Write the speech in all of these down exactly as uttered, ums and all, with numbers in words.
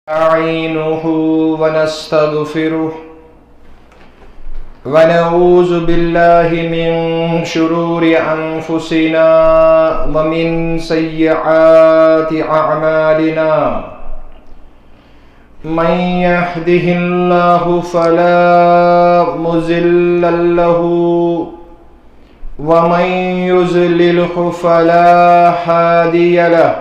ونستعينه ونستغفره، ونعوذ بالله من شرور أنفسنا ومن سيئات أعمالنا. من يهده الله فلا مضل له، ومن يضلله فلا هادي له.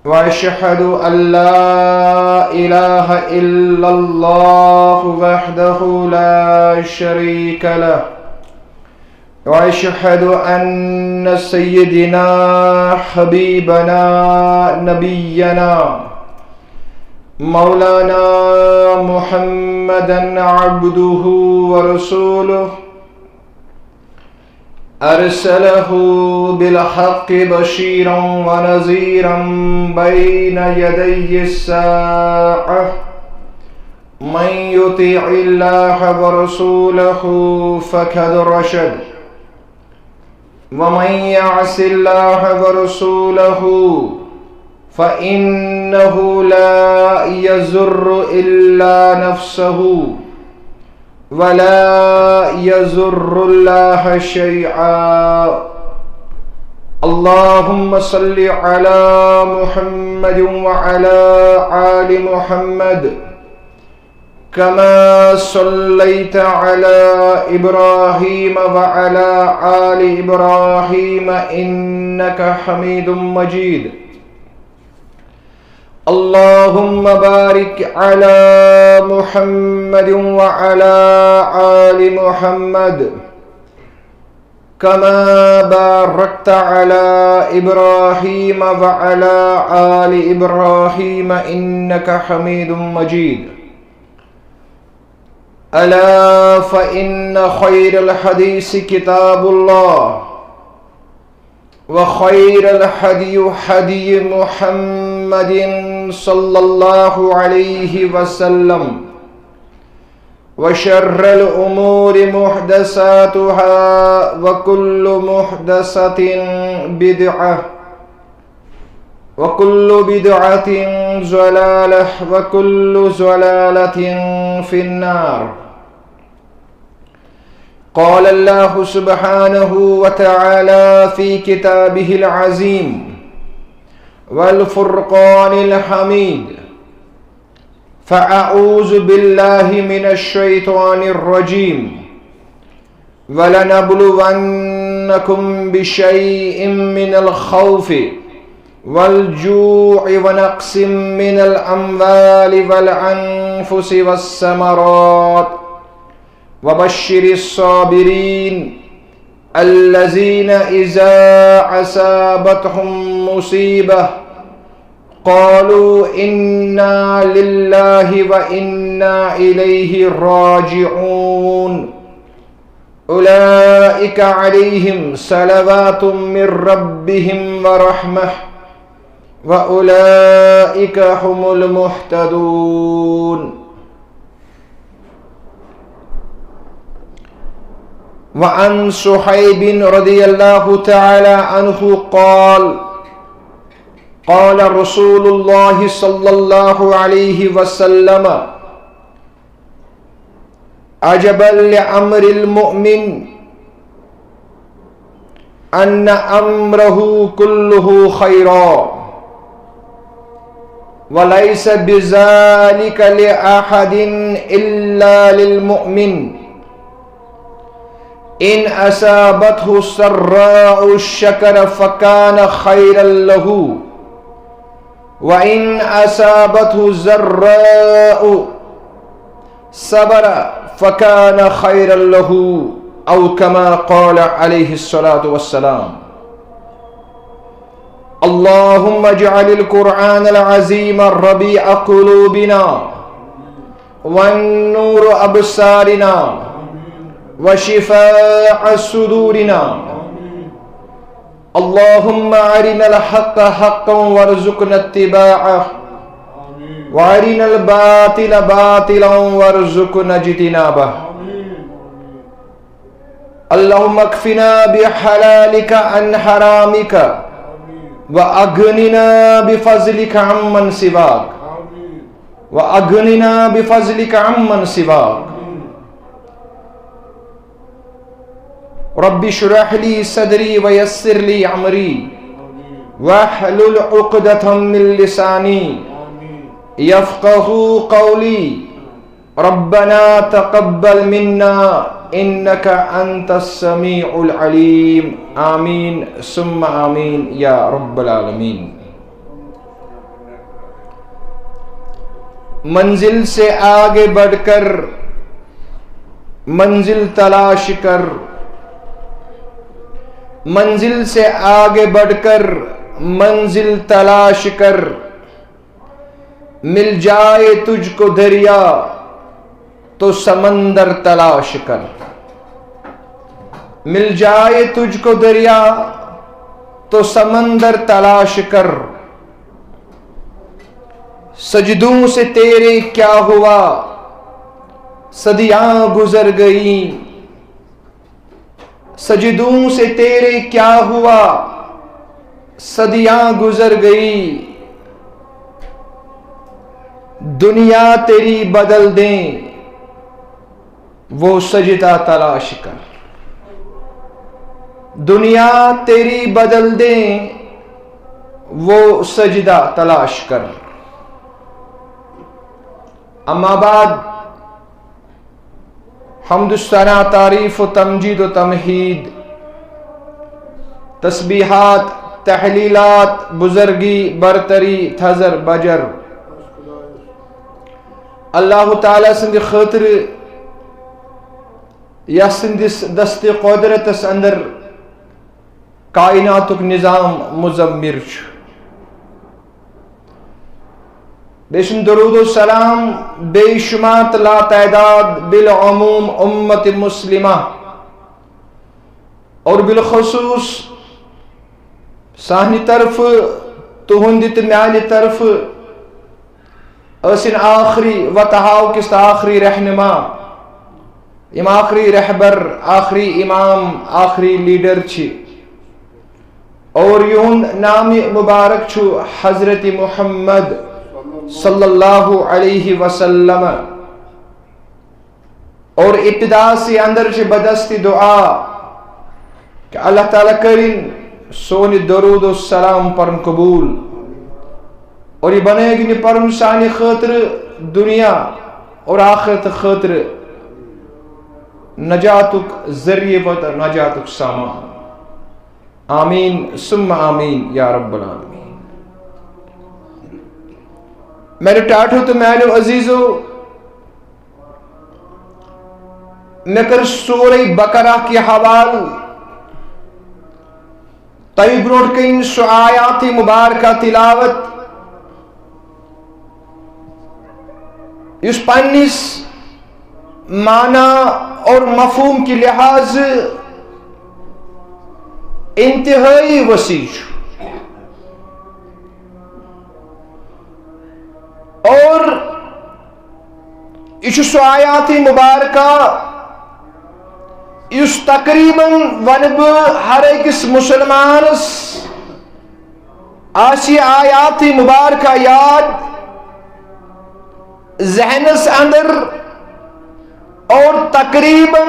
وأشهد أن لا إله إلا الله وحده لا شريك له، وأشهد أن سيدنا حبيبنا نبينا مولانا محمدا عبده ورسوله، أرسله بالحق بشيرا ونذيرا بين يدي الساعة. من يطع الله ورسوله فقد رشد، ومن يعص الله ورسوله فإنه لا يضر إلا نفسه ولا يضر الله شيئا. اللهم صل على محمد وعلى آل محمد كما صليت على إبراهيم وعلى آل إبراهيم إنك حميد مجيد. اللهم بارك على محمد وعلى آل محمد كما باركت على إبراهيم وعلى آل إبراهيم إنك حميد مجيد. ألا فإن خير الحديث كتاب الله، وخير الهدي هدي محمد صلى الله عليه وسلم، وشر الأمور محدثاتها، وكل محدثة بدعة، وكل بدعة ضلالة، وكل ضلالة في النار. قال الله سبحانه وتعالى في كتابه العظيم والفرقان الحميد: فأعوذ بالله من الشيطان الرجيم. ولنبلونكم بشيء من الخوف والجوع ونقص من الأموال والأنفس والثمرات وبشر الصابرين الذين إذا أصابتهم مصيبة قالوا إنا لله وإنا إليه راجعون. أولئك عليهم صلوات من ربهم ورحمة وأولئك هم المهتدون. وعن صهيب رضي الله تعالى عنه قال: قال رسول الله صلى الله عليه وسلم: عجبا لأمر المؤمن، أن أمره كله خيرا، وليس بذلك لأحد إلا للمؤمن. إن أصابته سراء شكر فكان خيرا له، وإن أصابته ضراء صبر فكان خيرا له، أو كما قال عليه الصلاة والسلام. اللهم اجعل القرآن العظيم ربيع قلوبنا والنور أبصارنا وشفاء صدورنا. اللهم أرنا الحق حقا وارزقنا اتباعه، وأرنا الباطل باطلا وارزقنا اجتنابه. اللهم اكفنا بحلالك عن حرامك، وأغننا بفضلك عمن سواك. وأغننا بفضلك عمن سواك. رب اشرح لي صدري ويسر لي أمري واحلل عقدة من لساني يفقهوا قولي. ربنا تقبل منا إنك أنت السميع العليم. آمين ثم آمين يا رب العالمين. منزل سے آگے بڑھ کر منزل تلاش کر، منزل سے آگے بڑھ کر منزل تلاش کر، مل جائے تجھ کو دریا تو سمندر تلاش کر، مل جائے تجھ کو دریا تو سمندر تلاش کر. سجدوں سے تیرے کیا ہوا، صدیاں گزر گئی. سجدوں سے تیرے کیا ہوا، صدیاں گزر گئی. دنیا تیری بدل دیں، وہ سجدہ تلاش کر. دنیا تیری بدل دیں، وہ سجدہ تلاش کر. اما بعد، حمد و ثنا، تعریف و تمجید و تمہید، تسبیحات، تحلیلات، بزرگی، برتری، تھزر بجر، اللہ تعالیٰ سٕنٛدِ خٲطرٕ، یَس سٕنٛدِس دستِ قۄدرتس اندر کائناتُک نظام مزمر چھُ. بیٚیہِ چھُم درود و سلام بے شمار تہٕ لا تعداد بالعموم امت مسلمہ اور بالخصوص سانہِ طرفہٕ، تُہنٛدِ تہٕ میانہِ طرفہٕ ٲسِن آخری وتہٕ ہاو کِس تہٕ آخری رہنما، یِم آخری رہبر، آخری امام، آخری لیڈر چھِ، اور یِہُنٛد نام مبارک چھُ حضرت محمد صلی اللہ علیہ وسلم. اور ابتدا سے اندر چھِ بدست دعا کہ اللہ تعالیٰ کٔرِن سون یہِ درود و سلام پرُن قبول، اور یہِ بنٲیِن یہِ پرُن سانہِ خٲطرٕ دنیا اور آخرت خٲطرٕ نجاتُک ذریعہ و نجاتُک سامان. آمین ثم آمین یا رب العالمین. میانیو ٹاٹھو تہٕ میانیو عزیزو، مےٚ کٔر سورہ بقرہ کہِ حوالہٕ تۄہہِ برونٛٹھ کنہِ سُہ آیات مبارکہ تلاوت، یُس پننِس معنی اور مفہوم کہِ لحاظ انتہائی وسیع چھُ۔ اور یہِ چھُ سُہ آیات مبارکہ یُس تقریباً ونہٕ بہٕ ہر أکِس مسلمانس آسہِ یہِ آیات مبارکہ یاد ذہنس اندر، اور تقریباً،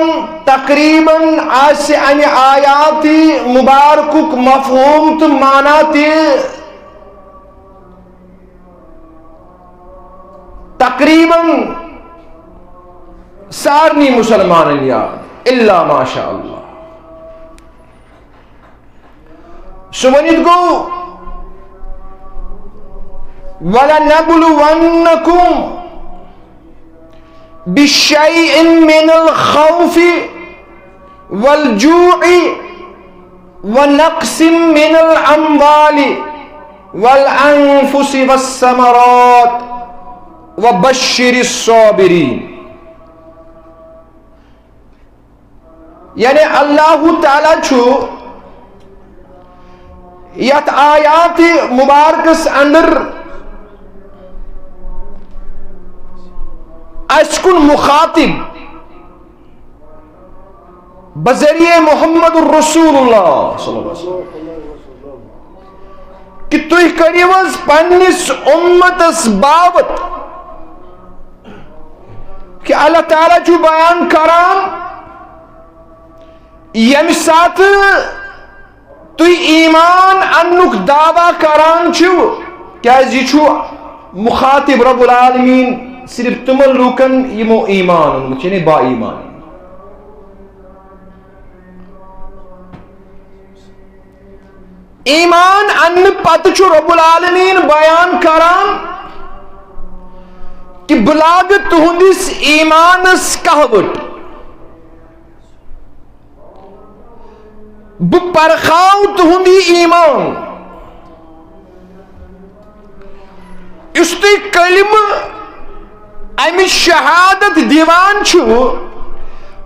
تقریباً آسہِ امہِ آیات مبارکُک مفہوم تہٕ معنی تہِ تقریباً سارنٕے مسلمانن یاد، الا ماشاء اللہ۔ سُہ ؤنِتھ گوٚو، وَلَنَبْلُوَنَّكُمْ بِشَيْءٍ مِّنَ الْخَوْفِ وَالْجُوعِ وَنَقْصٍ مِّنَ الْأَمْوَالِ وَالْأَنفُسِ وَالثَّمَرَاتِ وَبَشِّرِ الصَّابِرِينَ. یعنی اللہ تعالیٰ چھُ یتھ آیات مبارکس اندر اسہِ کُن مخاطب بذریعہ محمد رسول اللہ صلی اللہ علیہ وسلم کہ تُہۍ کٔرِو حظ پننِس اُمتس باوت کہِ اللہ تعالیٰ چھُ بیان کران، ییٚمہِ ساتہٕ تُہۍ ایمان اننُک دعویٰ کران چھِو، کیازِ یہِ چھُ مخاطب رب العالمین صرف تِمن لوٗکن یِمو ایمان اوٚنمُت چھُ، یعنی با ایمان۔ ایمان اننہٕ پتہٕ چھُ رب العالمین بیان کران کہِ بہٕ لاگہٕ تُہنٛدِس ایمانس کہوٹ، بہٕ پرخاو تُہنٛد یہِ ایمان۔ یُس تُہۍ کلمہٕ امِچ شہادت دِوان چھِو،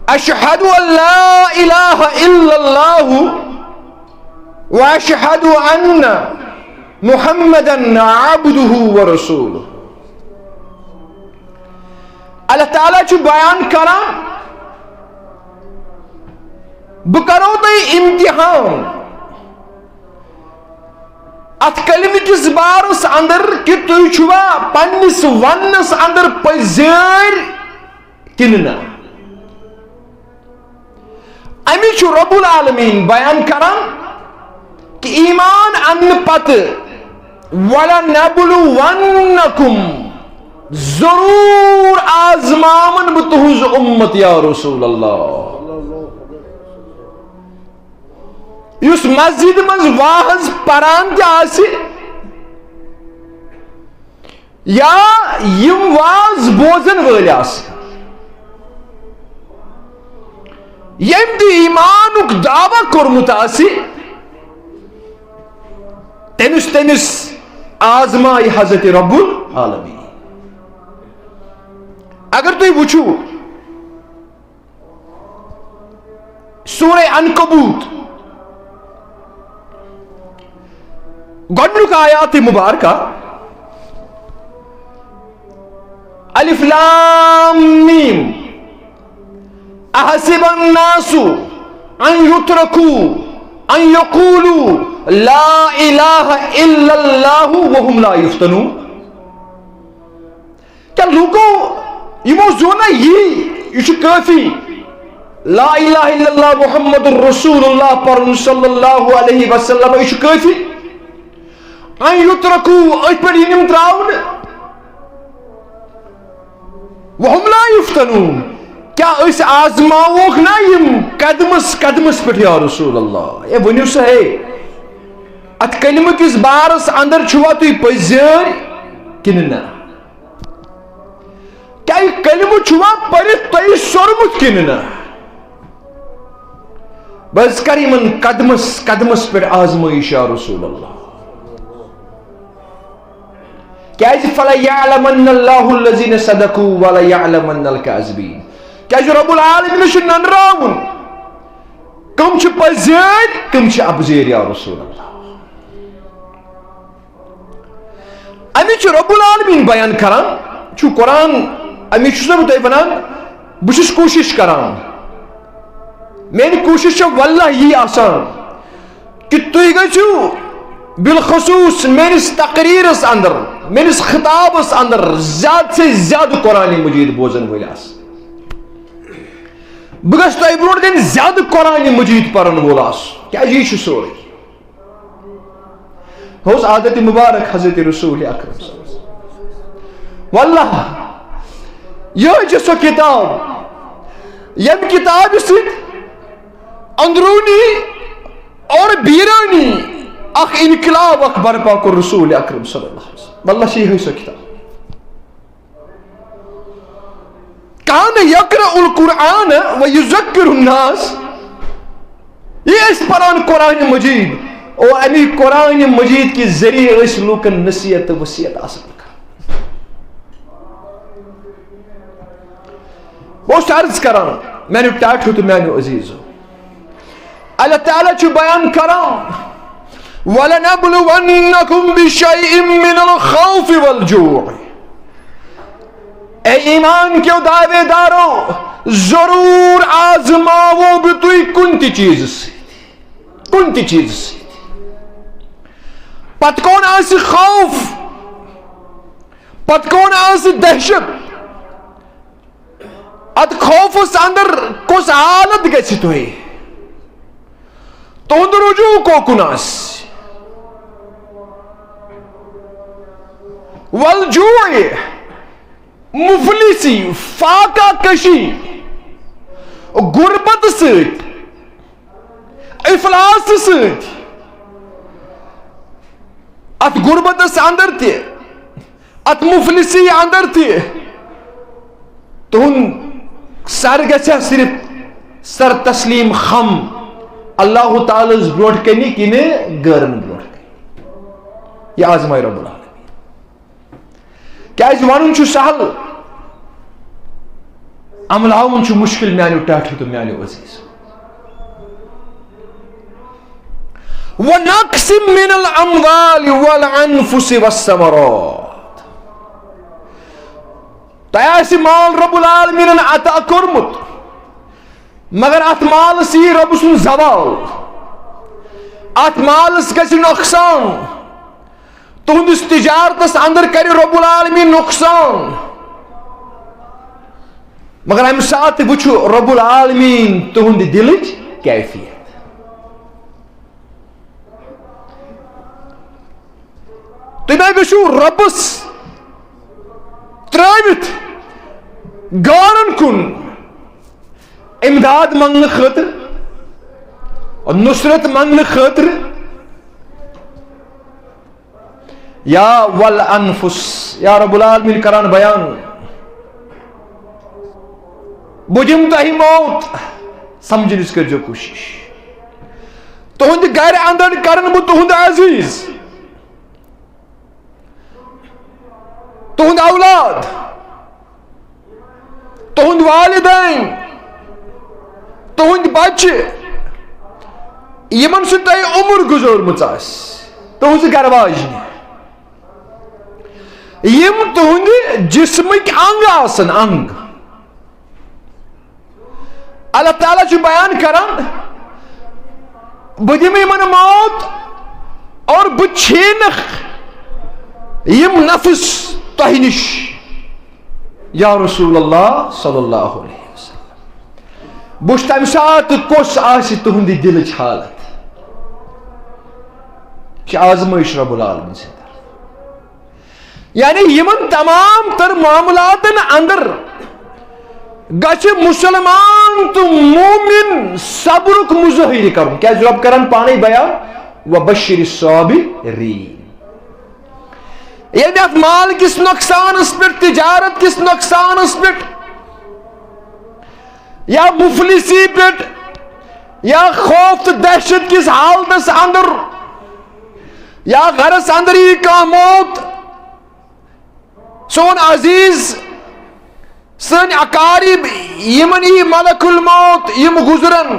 اشہد ان لا الہ الا اللہ و اشہد ان محمدا عبدہ و رسولہ۔ اللہ تعالیٰ چھُ بیان کران، بہٕ کرو تۄہہِ امتحان اتھ کلمہٕ کِس بارس اندر کہِ تُہۍ چھِوا پننِس وننس اندر پٔزۍ کِنہٕ نہ۔ امی چھُ رب العالمین بیان کران کہِ ایمان اننہٕ پتہٕ، "ولنبلونکم"، ضرور آزماون بہٕ تُہنٛز امت یا رسول اللہ۔ یُس مسجد منٛز واعظ پران تہِ آسہِ، یا یِم واعظ بوزن وٲلۍ آسن، ییٚمۍ تہِ ایمانُک دعویٰ کوٚرمُت آسہِ، تٔمِس، تٔمِس آزمایہِ حضرت رب العالمین۔ اگر تُہۍ وٕچھِو، سورہ عنکبوت، گۄڈنیُک آیات مبارکہ، الف لام میم، احسب الناس ان یترکوا ان یقولوا لا الہ الا اللہ وهم لا یفتنون۔ کیا لوکو، یِمو زون نا یی، یہِ چھُ کٲفی۔ لا الہ الا اللہ محمد رسول اللہ پرُن صلی اللہ علیہ وسلم، یہِ چھُ کٲفی۔ ان یترکوا، أتھۍ پٮ۪ٹھ یِن یِم تراونہٕ۔ وهم لا یفتنون، کیا أسۍ آزماووکھ نا یِم قدمس قدمس پٮ۪ٹھ یا رسول اللہ؟ اے ؤنِو سا ہے، اتھ کلمہٕ کِس بارس اندر چھُوا تُہۍ پٔزۍ کِنہٕ نہ؟ کیا یہِ کلمہٕ چھُوا پٔرِتھ تۄہہِ سوٚرمُت کِنہٕ نہ؟ بہٕ حظ کرٕ یِمن قدمس قدمس پٮ۪ٹھ آزمٲیش یا رسول اللہ۔ کیازِ؟ فَلَيَعْلَمَنَّ اللَّهُ الَّذِينَ صَدَقُوا وَلَيَعْلَمَنَّ الْكَاذِبِينَ۔ کیازِ رب العالمینس چھُ ننراوُن کم چھِ پٔزۍ، کم چھِ اپزٲرۍ یا رسول اللہ۔ امی چھُ رب العالمین بیان کران، چھُ قرآن، امی چھُس نہٕ بہٕ تۄہہِ ونان، بہٕ چھُس کوٗشش کران، میٲنۍ کوٗشش چھےٚ واللہ یی آسان کہِ تُہۍ گٔژھِو بالخصوص میٲنِس تقریرس اندر، میٲنِس خطابس اندر زیادٕ سے زیادٕ قرآن مجید بوزن وٲلۍ آسٕنۍ۔ بہٕ گژھٕ تۄہہِ برونٛٹھ کنہِ زیادٕ قرآن مجید پرن وول آسُن، کیازِ یہِ چھُ سورُے۔ اوس عادت مبارک حضرت رسول اکرم صلی اللہ علیہ وسلم۔ واللہ، یہے چھِ سۄ کتاب، ییٚمہِ کتابہِ سۭتۍ اندرونی اور بیرونی اکھ انقلاب اکھ برپا کوٚر رسول اکرم صلی اللہ علیہ وسلم۔ واللہ چھِ یہے سۄ کتاب۔ کان یقرأ القرآن و یذکر الناس۔ یہ ٲسۍ پران قرآن مجید، او امی قرآن مجید کہِ ذریعہ ٲسۍ لوٗکن نصیحت تہٕ وصیت آسان کران۔ بہٕ اوسُس عرض کران، میانیو ٹاٹھیو تہٕ میانیو عزیزو، اللہ تعالیٰ چھُ بیان کران، "وَلَنَبْلُوَنَّكُمْ بِشَيْءٍ مِّنَ الْخَوْفِ وَالْجُوعِ"۔ اے ایمان کیو دعوے دارو، ضرور آزماوو بہٕ تُہۍ کُنہِ تہِ چیٖزٕ سۭتۍ، کُنہِ تہِ چیٖزٕ سۭتۍ۔ پتہٕ کون آسہِ خوف؟ پتہٕ کون آسہِ دہشت؟ اتھ خوفس اندر کۄس حالت گژھِ تۄہہِ؟ تُہُنٛد رجوع کوکُن آسہِ؟ والجوع، مفلسی، فاقہ کشی، غربت سۭتۍ، افلاس سۭتۍ، اتھ غربتس اندر تہِ، اتھ مفلسی اندر تہِ تُہُنٛد سر گژھِ صرف سر تسلیم خم اللہ تعالیٰ ہس برونٛٹھ کنہِ کِنہٕ غٲرن برونٛٹھ کنہِ؟ یہِ آزمایہِ رب العالمین۔ کیازِ ونُن چھُ سہل، عملاوُن چھُ مشکل میانیو ٹاٹھیو تہٕ میانیو عزیزو۔ ونقص من الاموال والانفس والثمرات۔ تۄہہِ آسہِ مال رب العالمینن عطا کوٚرمُت، مگر اتھ مالس یی رب سُنٛد زوال، اتھ مالس گژھِ نۄقصان، تُہنٛدِس تجارتس اندر کرِ رب العالمین نۄقصان۔ مگر امہِ ساتہٕ وٕچھو رب العالمین تُہنٛدِ دِلٕچ کیفیت۔ تُہۍ ما گٔژھِو رۄبس ترٲوِتھ غارن کُن امداد منگنہٕ خٲطرٕ، نصرت منگنہٕ خٲطرٕ؟ یا والانفس، یا رب العالمین کران بیان، بہٕ دِمہٕ تۄہہِ موت، سمجھنٕچ کٔرۍزیو کوٗشِش۔ تُہنٛدِ گرِ اندر کرن بہٕ تُہنٛد عزیز، تُہنٛد اولاد، تُہنٛد والدین، تُہنٛدۍ بچہِ، یِمن سۭتۍ تۄہہِ عمر گُزٲرمٕژ آسہِ، تُہنٛزِ گرٕ واجنہِ، یِم تُہنٛدِ جسمٕکۍ انگ آسن، انگ۔ اللہ تعالیٰ چھُ بیان کران، بہٕ دِمہٕ یِمن موت اور بہٕ چھینکھ یِم نفس تۄہہِ نِش۔ یا رسول اللہ صلی اللہ علیہ وسلم، بہٕ وٕچھٕ تمہِ ساتہٕ کۄس آسہِ تُہنٛدِ دِلٕچ حالت۔ یہِ چھِ آزمٲیش رب العالمین سٕنٛدِ طرفہٕ۔ یعنی یِمن تمام تر معاملاتن اندر گژھِ مسلمان تہٕ مومن صبرُک مظٲہرٕ کرُن۔ کیازِ رب کران پانے بیان، "وبشر الصابرین"۔ ییٚلہِ اتھ مال کِس نۄقصانس پٮ۪ٹھ، تجارت کِس نۄقصانس پٮ۪ٹھ، یا مفلسی پٮ۪ٹھ، یا خوف تہٕ دہشت کِس حالتس اندر، یا گرس اندر یی کانٛہہ موت، سون عزیز، سٲنۍ اقارب، یِمن یی ملک الموت، یِم گُزرن۔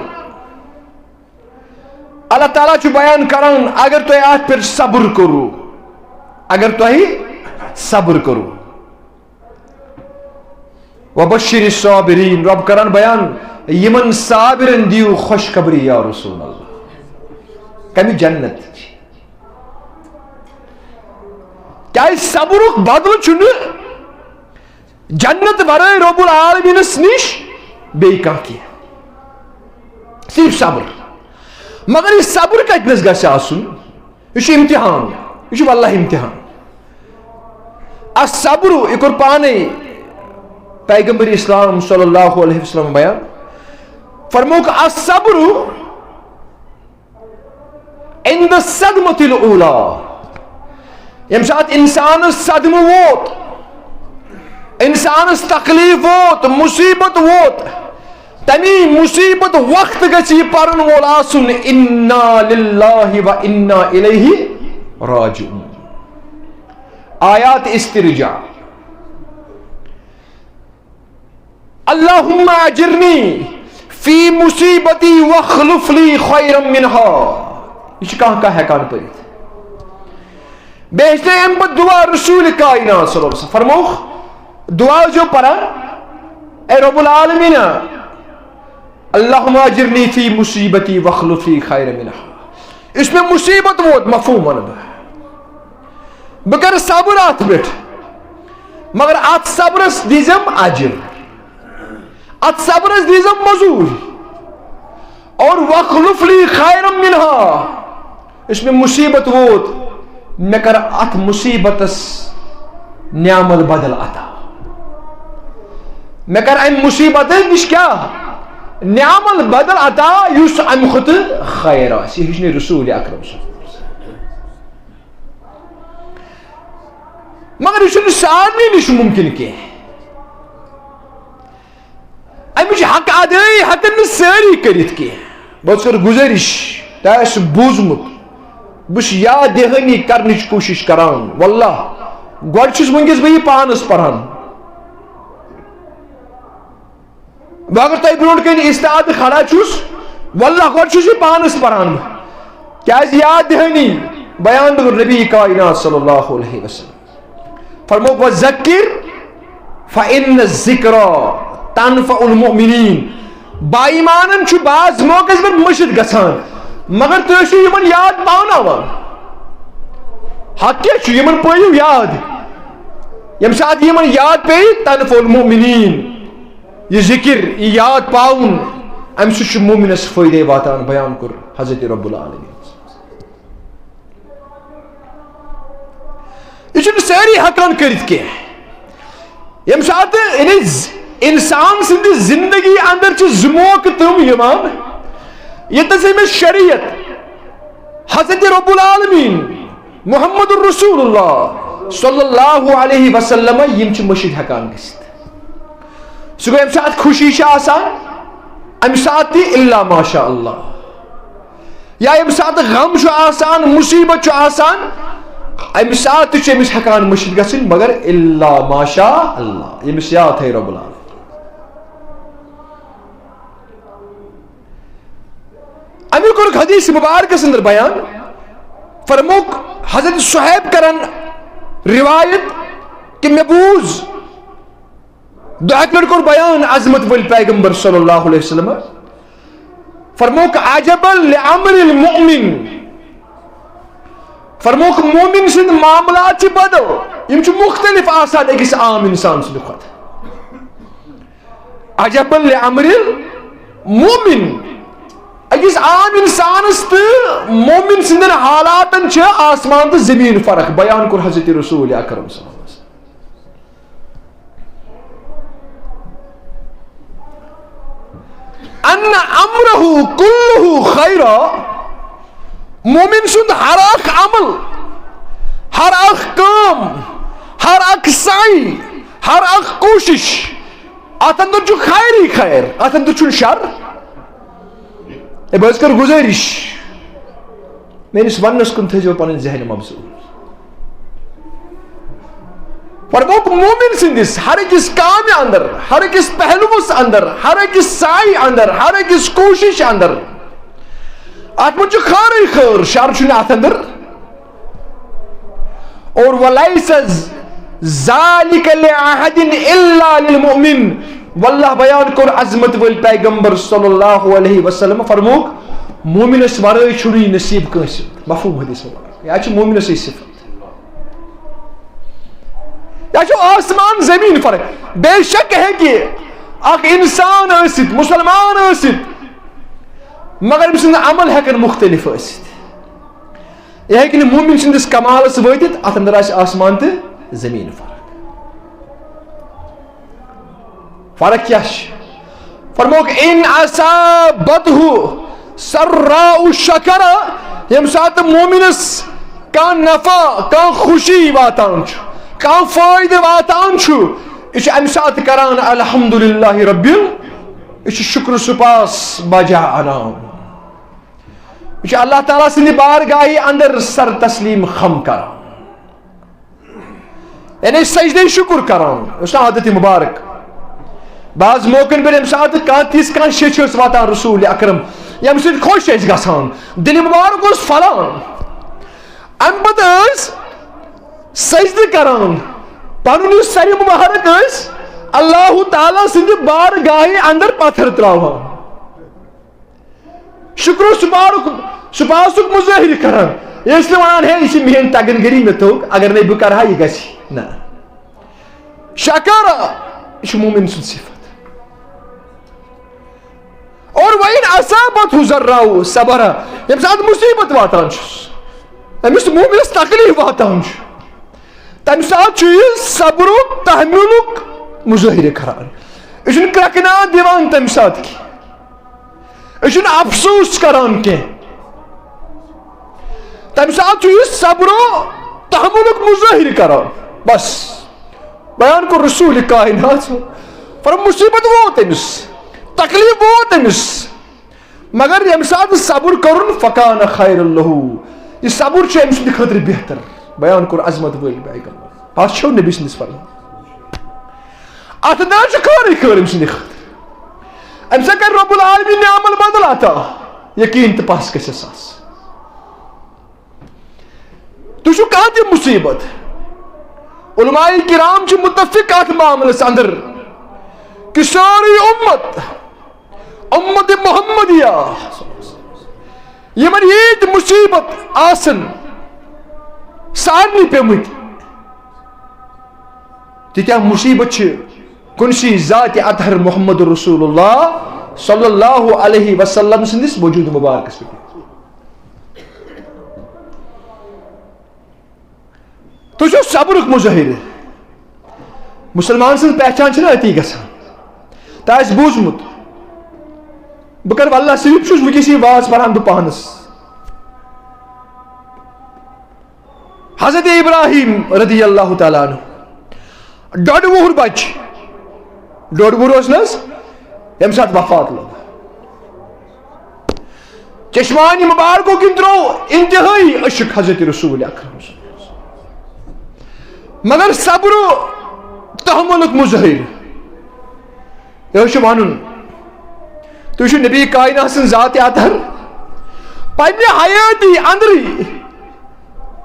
اللہ تعالیٰ چھُ بیان کران، اگر تۄہہِ اتھ پٮ۪ٹھ صبر کوٚروٕ، اگر تۄہہِ صبر کوٚروٕ۔ وبشر الصابرین، رب کران بیان، یِمن صابرن دِیِو خوشخبری یا رسول اللہ۔ کمہِ جنت؟ کیازِ صبرُک بدلہٕ چھُنہٕ جنت ورٲے رب العالمینس نِش بیٚیہِ کانٛہہ کینٛہہ۔ صرف صبر۔ مگر یہِ صبر کتہِ نس گژھِ آسُن؟ یہِ چھُ امتحان، یہِ چھُ واللہ امتحان۔ الصبر، یہِ کوٚر پانے پیغمبر اسلام صلی اللہ علیہ وسلم بیان۔ فرمووُکھ، الصبر عند الصدمة الأولى، ییٚمہِ ساتہٕ انسانس صدمہٕ ووت، انسانس تکلیف ووت، مصیبت ووت، تمی مصیبت وقت گژھِ یہِ پرن وول آسُن، انا للہ و انا الیہ راجعون۔ آیات استرجاع۔ اللہم اجرنی فی مصیبتی واخلف لی خیرا منہا۔ یہِ چھُ کانٛہہ کانٛہہ ہٮ۪کان پٔرِتھ۔ بیٚیہِ ہیٚچھ نہٕ اَمہِ پتہٕ دعا رسول کائنات صلی اللہ علیہ وسلم۔ فرمووُکھ، دعا چھُ پران، اے رب العالمین، اللہم اجرنی فی مصیبتی واخلف لی خیرا منہا۔ یُس مےٚ مصیبت ووت، مفہوم وَنہٕ بہٕ، بہٕ کرٕ صبر اتھ پٮ۪ٹھ، مگر اتھ صبرس دیٖزٮ۪م اجر۔ اتھ صبرس دیزم مزوٗرۍ۔ اور واخلف لی خیرا منها، یُس مےٚ مصیبت ووت، مےٚ کر اتھ مصیبتس نعمل بدل عطا۔ مےٚ کر امہِ مصیبت نِش کیٛاہ؟ نعمل بدل عطا، یُس امہِ کھۄتہٕ خیر آسہِ۔ یہِ ہیٚچھنٲے رسول اکرم صلی اللہ علیہ وسلم۔ مگر یہِ چھُنہٕ سارنٕے نِش مُمکِن کینٛہہ۔ امِچ حق ادٲیی ہٮ۪کن نہٕ سٲری کٔرِتھ کینٛہہ۔ بہٕ حظ کرٕ گُزٲرِش، تۄہہِ آسہِ بوٗزمُت، بہٕ چھُس یاد دہٲنی کرنٕچ کوٗشِش کران۔ واللہ، گۄڈٕ چھُس وٕنکیٚس بہٕ یہِ پانس پران۔ بہٕ اگر تۄہہِ برونٛٹھ کنہِ استاد کھڑا چھُس، واللہ گۄڈٕ چھُس یہِ پانس پران بہٕ۔ کیازِ یاد دہٲنی بیان دوٚپُن نبی کائنات صلی اللہ علیہ وسلم۔ فرمووُکھ، "وذکر فإن الذکری تنفع المؤمنین۔" با ایمانن چھُ بعض موقعس پٮ۪ٹھ مٔشِتھ گژھان، مگر تُہۍ ٲسِو یِمن یاد پاوناوان۔ حق کیٛاہ چھُ؟ یِمن پٲیِو یاد۔ ییٚمہِ ساتہٕ یِمن یاد پیٚیہِ، تنفع المؤمنین، یہِ ذکر، یہِ یاد پاوُن، امہِ سۭتۍ چھُ مومنس فٲیدے واتان۔ بیان کوٚر حضرت رب العالمین۔ یہِ چھُنہٕ سٲری ہٮ۪کان کٔرِتھ کینٛہہ۔ ییٚمہِ ساتہٕ یعنی ز-، انسان سٕنٛدِ زندگی اندر چھِ زٕ موقعہٕ تِم یِوان، ییٚتٮ۪س أمِس شریعت، حضرت رب العالمین، محمد رسول اللہ صلی اللہ علیہ وسلم، یِم چھِ مٔشِتھ ہٮ۪کان گٔژھِتھ۔ سُہ گوٚو ییٚمہِ ساتہٕ خوشی چھِ آسان، امہِ ساتہٕ تہِ الا ماشاء اللہ۔ یا ییٚمہِ ساتہٕ غم چھُ آسان، مُصیبت چھُ آسان، اَمہِ ساتہٕ تہِ چھُ أمِس ہٮ۪کان مٔشِتھ گژھٕنۍ، مگر الا ماشاء اللہ، ییٚمِس یاد تھایہِ رب العالمین۔ اَمی کوٚرُکھ حدیث مبارکس اندر بیان، فرمووُکھ حضرت صہیب کرن روایت کہ مےٚ بوٗز، دۄیہِ لٹہِ کوٚر بیان عظمت وٲلۍ پیغمبر صلی اللہ علیہ وسلم۔ فرمووُکھ، "عجبا لامر المؤمن"۔ فرمووُکھ، مومن سٕنٛدۍ معاملات چھِ بدل، یِم چھِ مختلف آسان أکِس عام انسان سٕنٛدِ کھۄتہٕ۔ "عجبا لامر المؤمن"، أکِس عام انسانس تہٕ مومن سٕنٛدٮ۪ن حالاتن چھِ آسمان تہٕ زمین فرق۔ بیان کوٚر حضرت رسول اکرم صلی اللہ علیہ وسلم۔ ان امرہ کلہ خیرا، مومن سُنٛد ہر اکھ عمل، ہر اکھ کٲم، ہر اکھ سعی، ہر اکھ کوٗشش، اتھ اندر چھُ خیرٕے خیر، اتھ اندر چھُنہٕ شر۔ اے، بہٕ حظ کرٕ گُزٲرِش، میٲنِس وننس کُن تھٲیزیو پنٕنۍ ذہن مبذول۔ فرمووُکھ، مومن سٕنٛدِس ہر أکِس کامہِ اندر، ہر أکِس پہلوس اندر، ہر أکِس سعی اندر، ہر أکِس کوٗشش اندر، اتھ منٛز چھُ خٲرٕے خٲر، شر چھُنہٕ اتھ اندر۔ اور ولیس ذالک لأحد الا للمؤمن۔ واللہ بیان کوٚر عظمت وٲلۍ پیغمبر صلی اللہ علیہ وسلم، فرمووُکھ، مومنس ورٲے چھُنہٕ یہِ نصیب کٲنٛسہِ۔ مفہوم حدیث مبارک۔ یا چھُ مومنس یہِ صفت۔ یا چھُ آسمان زمین فرق۔ بے شک ہیٚکہِ اکھ انسان ٲسِتھ، مسلمان ٲسِتھ، مگر أمۍ سٕنٛدۍ عمل ہیٚکن مختلف ٲسِتھ۔ یہِ ہیٚکہِ نہٕ مومن سٕنٛدِس کمالس وٲتِتھ، اتھ اندر آسہِ آسمان تہٕ زمین فرق۔ فرق کیٛاہ چھِ؟ فرمووُکھ، "ان اصابتہ سراء شکر"، ییٚمہِ ساتہٕ مومنس کانٛہہ نفع، کانٛہہ خوشی واتان چھُ، کانٛہہ فٲیدٕ واتان چھُ، یہِ چھُ امہِ ساتہٕ کران الحمدللہ رب ال-، یہِ چھُ شکر سپاس بجا انان۔ یہِ چھُ اللہ تعالیٰ سٕنٛدِ بارگاہہِ اندر سر تسلیم خم کران۔ یعنی سجدے شکر کران۔ یہِ اوس نہٕ عادت مبارک۔ بعض موقعن پٮ۪ٹھ ییٚمہِ ساتہٕ کانٛہہ تِژھ کانٛہہ شیٚچھ ٲس واتان رسول اکرم، ییٚمہِ سۭتۍ خۄش ٲسۍ گژھان، دِلہِ مبارک اوس پھۄلان۔ امہِ پتہٕ ٲسۍ سجدٕ کران، پنُن یُس سرِ مبارک ٲسۍ اللہ تعالیٰ سٕنٛدِ بارگاہہِ اندر پتھر تراوان۔ شکر و سپارک، سپاسُک مظٲہرٕ کران۔ یہِ ٲسۍ نہٕ ونان، "ہے، یہِ چھِ میٲنۍ تگن گٔری، مےٚ توٚگ، اگر نَے بہٕ کرٕ ہا، یہِ گژھِ۔" نہ۔ شکر، یہِ چھُ مومن سُنٛد صفت۔ ہُہ ذرا صبر، ییٚمہِ ساتہٕ مُصیٖبت واتان چھُس، أمِس مومنس تکلیف واتان چھُ، تَمہِ ساتہٕ چھُ یہِ صبر و تحملُک مظٲہرٕ کران۔ یہِ چھُنہٕ کرٛٮ۪کہٕ ناد دِوان تَمہِ ساتہٕ کینٛہہ، یہِ چھُنہٕ افسوس کران کینٛہہ۔ تَمہِ ساتہٕ چھُ یہِ صبر و تحملُک مظٲہرٕ کران۔ بس، بیان کوٚر رسول کائنات، فرموو مُصیٖبت ووت أمِس، تکلیف ووت أمِس، مگر ییٚمہِ ساتہٕ صبر کوٚرُن، فکان خیر لہو، یہِ صبر چھُ أمۍ سٕنٛدِ خٲطرٕ بہتر۔ بیان کوٚر عظمت وٲلۍ پیغمبر، پتہٕ چھو نبی سٕنٛدِس فرمان۔ اتھ اندر چھُ خٲرٕے خٲر أمۍ سٕنٛدِ خٲطرٕ۔ أمۍ سۭتۍ کرِ رب العالمین نعم البدل عطا، یقین تہٕ پس گژھٮ۪س آسُن۔ تُہۍ چھِو کانٛہہ تہِ مُصیٖبت، علماء کرام چھِ متفق اتھ معاملس اندر کہ سٲرٕے امت، امت محمدیہ، یِمن ییٖتۍ مُصیٖبت آسن سارنٕے پیٚمٕتۍ، تیٖتیٛاہ مُصیٖبت چھِ کُنسٕے ذاتِ اطہر محمد رسول اللہ صلی اللہ علیہ وسلم سٕنٛدِس وجود مبارکس پٮ۪ٹھ۔ تُہۍ چھِو صبرُک مظٲہرٕ۔ مُسلمان سٕنٛز پہچان چھِنہ أتی گژھان۔ تۄہہِ آسہِ بوٗزمُت، بہٕ کرٕ واللہ صرف چھُس وٕنکیٚس یہِ واز پران بہٕ پانس۔ حضرت ابراہیم رضی اللہ تعالیٰ عنہ، ڈۄڈ وُہُر بچہِ، ڈۄڈ وُہُر اوس نہ حظ، ییٚمہِ ساتہٕ وفات لوٚگ۔ چشمانِ مبارکو کِنۍ ترٛوو انتہٲئی عشق حضرت رسول اکرم صلی اللہ علیہ وسلم۔ مگر صبر و تحملُک مظٲہرٕ۔ یہِ چھُ وَنُن، تُہۍ چھِو نبی کائنات سٕنٛز ذاتِ اطہر، پننہِ حیٲتی اندرٕے،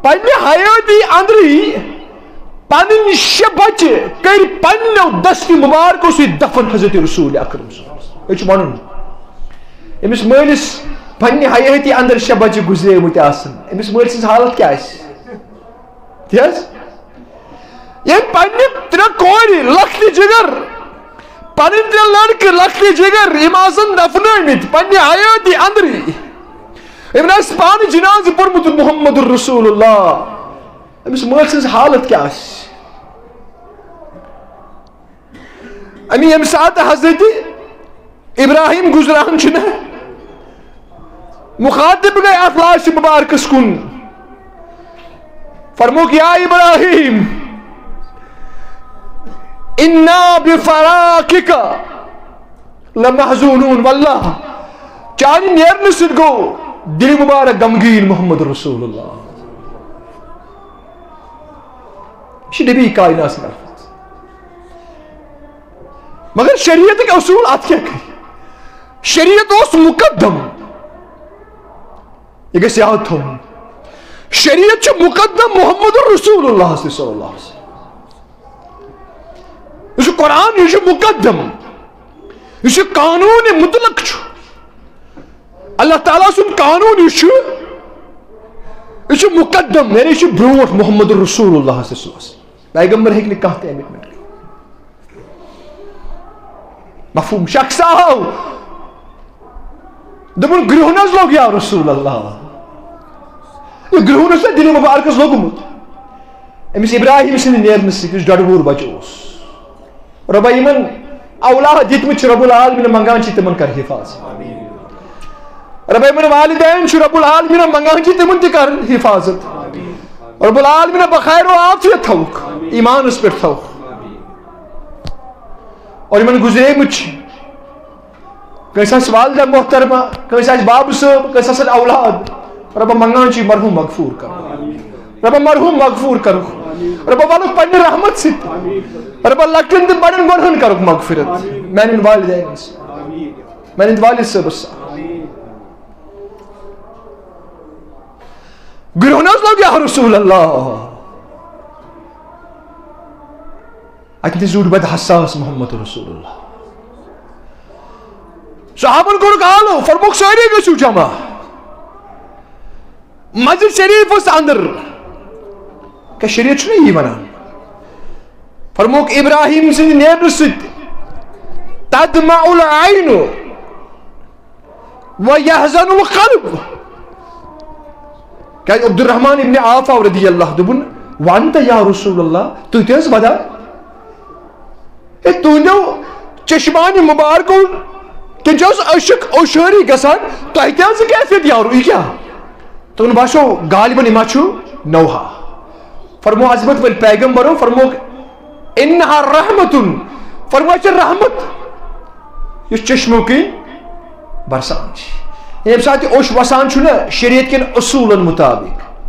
پننہِ حیٲتی اندرٕے پنٕنۍ شےٚ بچہِ کٔرۍ پننیو دستہِ مبارکو سۭتۍ دفن حضرت رسول اکرم صلی اللہ علیہ وسلم۔ یہِ چھُ وَنُن، أمِس مٲلِس پننہِ حیٲتی اندر شےٚ بچہِ گُزریمٕتۍ آسن، أمِس مٲلۍ سٕنٛز حالت کیٛاہ آسہِ؟ تی حظ؟ ییٚمۍ پننہِ ترٛےٚ کورِ لۄکٹہِ جگر، پنٕنۍ ترٛےٚ لڑکہٕ لۄکٹہِ جگر، یِم آسن دفنٲومٕتۍ پننہِ حیٲتی اندرٕے۔ یِمن آسہِ پانہٕ جنازٕ پوٚرمُت محمد رسول اللہ۔ أمِس مٲلۍ سٕنٛز حالت کیٛاہ آسہِ؟ اَمی ییٚمہِ ساتہٕ حضرت ابراہیم گُزران چھُنہ، مُخاطب گٔے اَتھ لاشہِ مُبارکَس کُن۔ فرمووُکھ، یا ابراہیم، انا بفراقک لمحزونون، واللہ چانہِ نیرنہٕ سۭتۍ گوٚو دِل مُبارک غمگیٖن محمد رسول اللہ۔ یہِ چھِ نبی کائنات سٕنٛدۍ الفاظ۔ مگر شریعتٕکۍ اصوٗل اتھ کیٛاہ کٔرۍ؟ شریعت اوس مقدم، یہِ گژھِ یاد تھاوُن۔ شریعت چھُ مقدم محمد رسول اللہ صلی اللہ علیہ وسلم۔ یہِ چھُ قرآن، یہِ چھُ مقدم، یہِ چھُ قانوٗن مطلق چھُ۔ اللہ تعالیٰ سُنٛد قانوٗن یُس چھُ، یہِ چھُ مقدم، یعنی یہِ چھُ برونٛٹھ محمد رسول اللہ صلی اللہ علیہ وسلم۔ پیغمبر ہیٚکہِ نہٕ کانٛہہ تہِ اَمہِ پٮ۪ٹھ۔ مفہوم؟ شخص آو، دوٚپُن، گرٛہُن حظ لوٚگ یا رسول اللہ۔ یہِ گرٛہُن اوس نہ دِلہِ مُبارکَس لوٚگمُت۔ أمِس ابراہیم سٕنٛدِ نیرنہٕ سۭتۍ یُس ڈۄڈٕ وُہُر بچہٕ اوس، رۄبا یِمن اولاد دِتمٕتۍ چھِ رب العالمین، منٛگان چھِ تِمن کر حفاظت۔ رۄبا یِمن والدین چھِ رب العالمین، منٛگان چھِ تِمن تہِ کر حفاظت۔ رب العالمین بخیر و عافیت تھاوُکھ، ایمانس پٮ۪ٹھ تھاوُکھ۔ اور یِمن گُزریمٕتۍ چھِ، کٲنٛسہِ آسہِ والدہ محترمہ، کٲنٛسہِ آسہِ بابہٕ صٲب، کٲنٛسہِ آسن اولاد، رۄبا منٛگان چھِ مرحوم مغفور کر۔ رۄبا مرحوم مغفور کرُکھ۔ رۄبا ولُکھ پننہِ رحمت سۭتۍ۔ رۄبا لۄکٹٮ۪ن تہٕ بڑٮ۪ن گۄنہن کرُکھ مغفرت۔ میانٮ۪ن والدینن سۭتۍ۔ میانٮ۪ن والد صٲبس سۭتۍ۔ گرٛہُن حظ لوٚگ یا رسول اللہ۔ اتہِ تہِ زیوٗٹھ بد حساس محمد رسول اللہ۔ صحابن کوٚرُکھ آلو، فرمووُکھ، سٲری گٔژھِو جمع۔ مسجد شریفس اندر۔ کیٛاہ شریعت چھُنہ یی ونان؟ فرمووُکھ، ابراہیم سٕنٛدِ نیرنہٕ سۭتۍ تدمع العین، وَيَحْزَنُ الْقَلْبُ۔ کیازِ عبدالرحمن ابن عوف آو رضی اللہ، دوٚپُن، "وَأَنْتَ يَا رَسُولَ اللَّهِ، تُہۍ تہِ حظ وَدان؟" ہے، تُہنٛدیو چشمانِ مُبارکو کِنۍ چھِ حظ عشق اوشٲری گژھان؟ تۄہہِ تہِ حظ یہِ کیفیت یارو، یہِ کیٛاہ؟ تِمن باسیو غالباً یہِ ما چھُ نوحہ۔ فرمو عظمت وٲلۍ پیغمبرو، فرموکھ، "إِنَّهَا رَحْمَةٌ"، فرمو، "یہِ چھِ رحمت، یُس چشمو کِنۍ برسان چھِ۔" ییٚمہِ ساتہٕ یہِ اوٚش وسان چھُ نہ شریعت کٮ۪ن اصوٗلن مُطابق،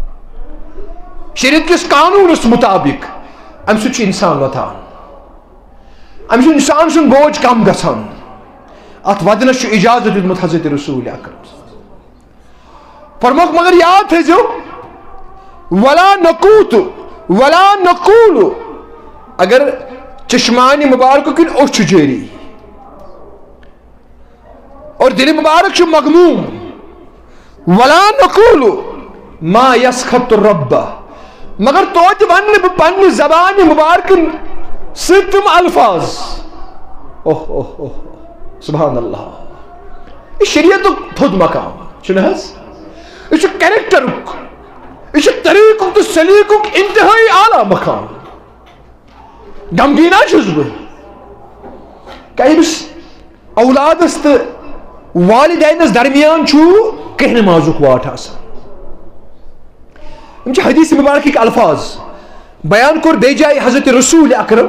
شریعت کِس قانوٗنس مُطابق، امہِ سۭتۍ چھُ انسان وۄتھان۔ أمِس چھُ انسان سُنٛد بوج کم گژھان۔ اتھ ودنس چھُ اجازت دیُتمُت حضرت رسول اکرم۔ فرموکھ، مگر یاد تھٲیزیو، "ولا نقوت، ولا نقول"، اگر چشمانِ مبارکہ کِنۍ اوٚش چھُ جٲری اور دِلِ مبارک چھُ مغموم، "ولا نقول ما يسخط الرب"، مگر توتہِ ونہٕ نہٕ بہٕ پننہِ زبانہِ مبارکن سۭتۍ تِم الفاظ۔ اوہ، اوہ، اوہ، سبحان اللہ۔ یہِ شریعتُک تھوٚد مقام چھُنہٕ حظ؟ یہِ چھُ کریکٹرُک، یہِ چھُ طریقُک تہٕ سلیقُک انتہٲئی اعلیٰ مقام۔ غمگیٖنا چھُس بہٕ۔ کیٛاہ أمِس اولادس تہٕ والدینس درمیان چھُ کرٛہنہِ مازُک واٹھ آسان؟ یِم چھِ حدیث مبارکٕکۍ الفاظ۔ بیان کوٚر بیٚیہِ جایہِ حضرت رسول اکرم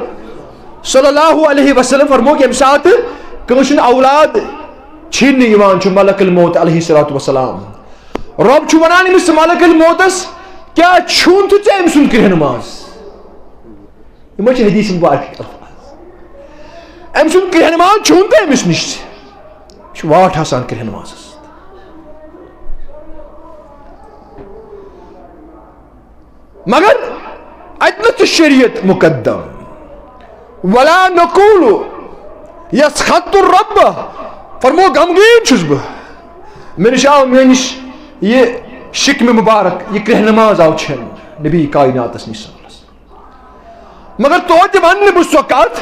صلی اللہ علیہ وسلم، فرمووُکھ، ییٚمہِ ساتہٕ کٲنٛسہِ ہُنٛد اولاد چھیننہٕ یِوان چھُ ملک الموت علیہ الصلوۃ والسلام، رب چھُ ونان أمِس ملک الموتس، "کیٛاہ چھُن تہٕ ژےٚ أمۍ سُنٛد کرٛہنہِ ماز؟" یِمے چھِ حدیث مبارک الفاظ۔ أمۍ سُنٛد کرٛہنہِ ماز چھُن تہٕ أمِس نِش۔ یہِ چھُ واٹھ آسان کرٛہنہِ مازس۔ مگر اتہِ نہ چھُ شریعت مقدم۔ ولا نقول یسخط الرب، فرمو غمگیٖن چھُس بہٕ۔ مےٚ نِش آو، مےٚ نِش یہِ شِکمہِ مُبارک، یہِ کرٛہنہِ ماز آو چھینہٕ نبی کائناتس نِش۔ مگر توتہِ ونہٕ نہٕ بہٕ سۄ کتھ،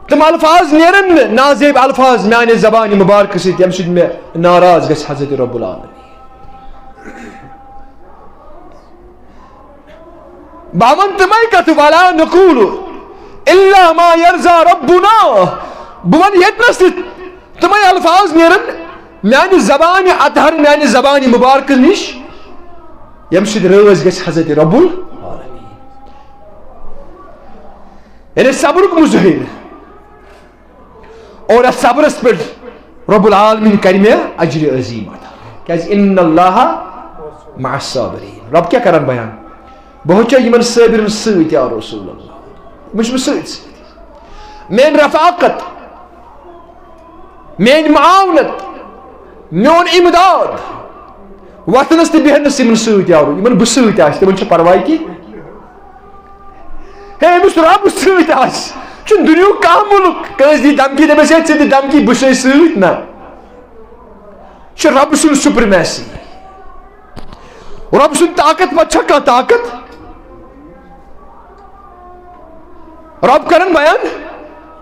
تِم الفاظ نیرن نہٕ، نازیب الفاظ میانہِ زبانہِ مبارکہٕ سۭتۍ، ییٚمہِ سۭتۍ مےٚ ناراض گژھِ حضرت رب العالمین۔ بہٕ ونہٕ تِمے کتھٕ، ولا نقول الا ما يرضى ربنا، بہٕ ونہٕ ییٚتنس تہِ تِمے الفاظ نیرن میانہِ زبانہِ اطہر، میانہِ زبانہِ مبارکہٕ نِش، ییٚمہِ سۭتۍ رٲضۍ گژھِ حضرت رب العالمین۔ یعنی صبرُک مظٲہرٕ۔ اور اتھ صبرس پٮ۪ٹھ رب العالمین کرِ مےٚ اجر عظیم عطا۔ کیازِ ان اللہ مع الصابرین۔ رب کیٛاہ کران بیان؟ بہٕ چھُسے یِمن صٲبرن سۭتۍ یا رسول اللہ۔ یِمن چھُس بہٕ سۭتۍ سۭتۍ۔ میٲنۍ رفاقت، میٲنۍ معاونت، میون امداد، وۄتھنس تہٕ بیہنس یِمن سۭتۍ آو، یِمن بہٕ سۭتۍ آسہِ، تِمن چھُ پرواے کینٛہہ۔ ہے، أمِس رۄب سۭتۍ آسہِ، چھُنہٕ دُنیاہُک کانٛہہ مُلک کٲنٛسہِ دی دھمکی، دَپٮ۪س، "ہے، ژےٚ دِ دھمکی، بہٕ چھُسے سۭتۍ"، نہ۔ یہِ چھُ رۄب سُنٛد سپرمیسی۔ رۄب سُنٛد طاقت پتہٕ چھا کانٛہہ طاقت؟ رب کرن بیان،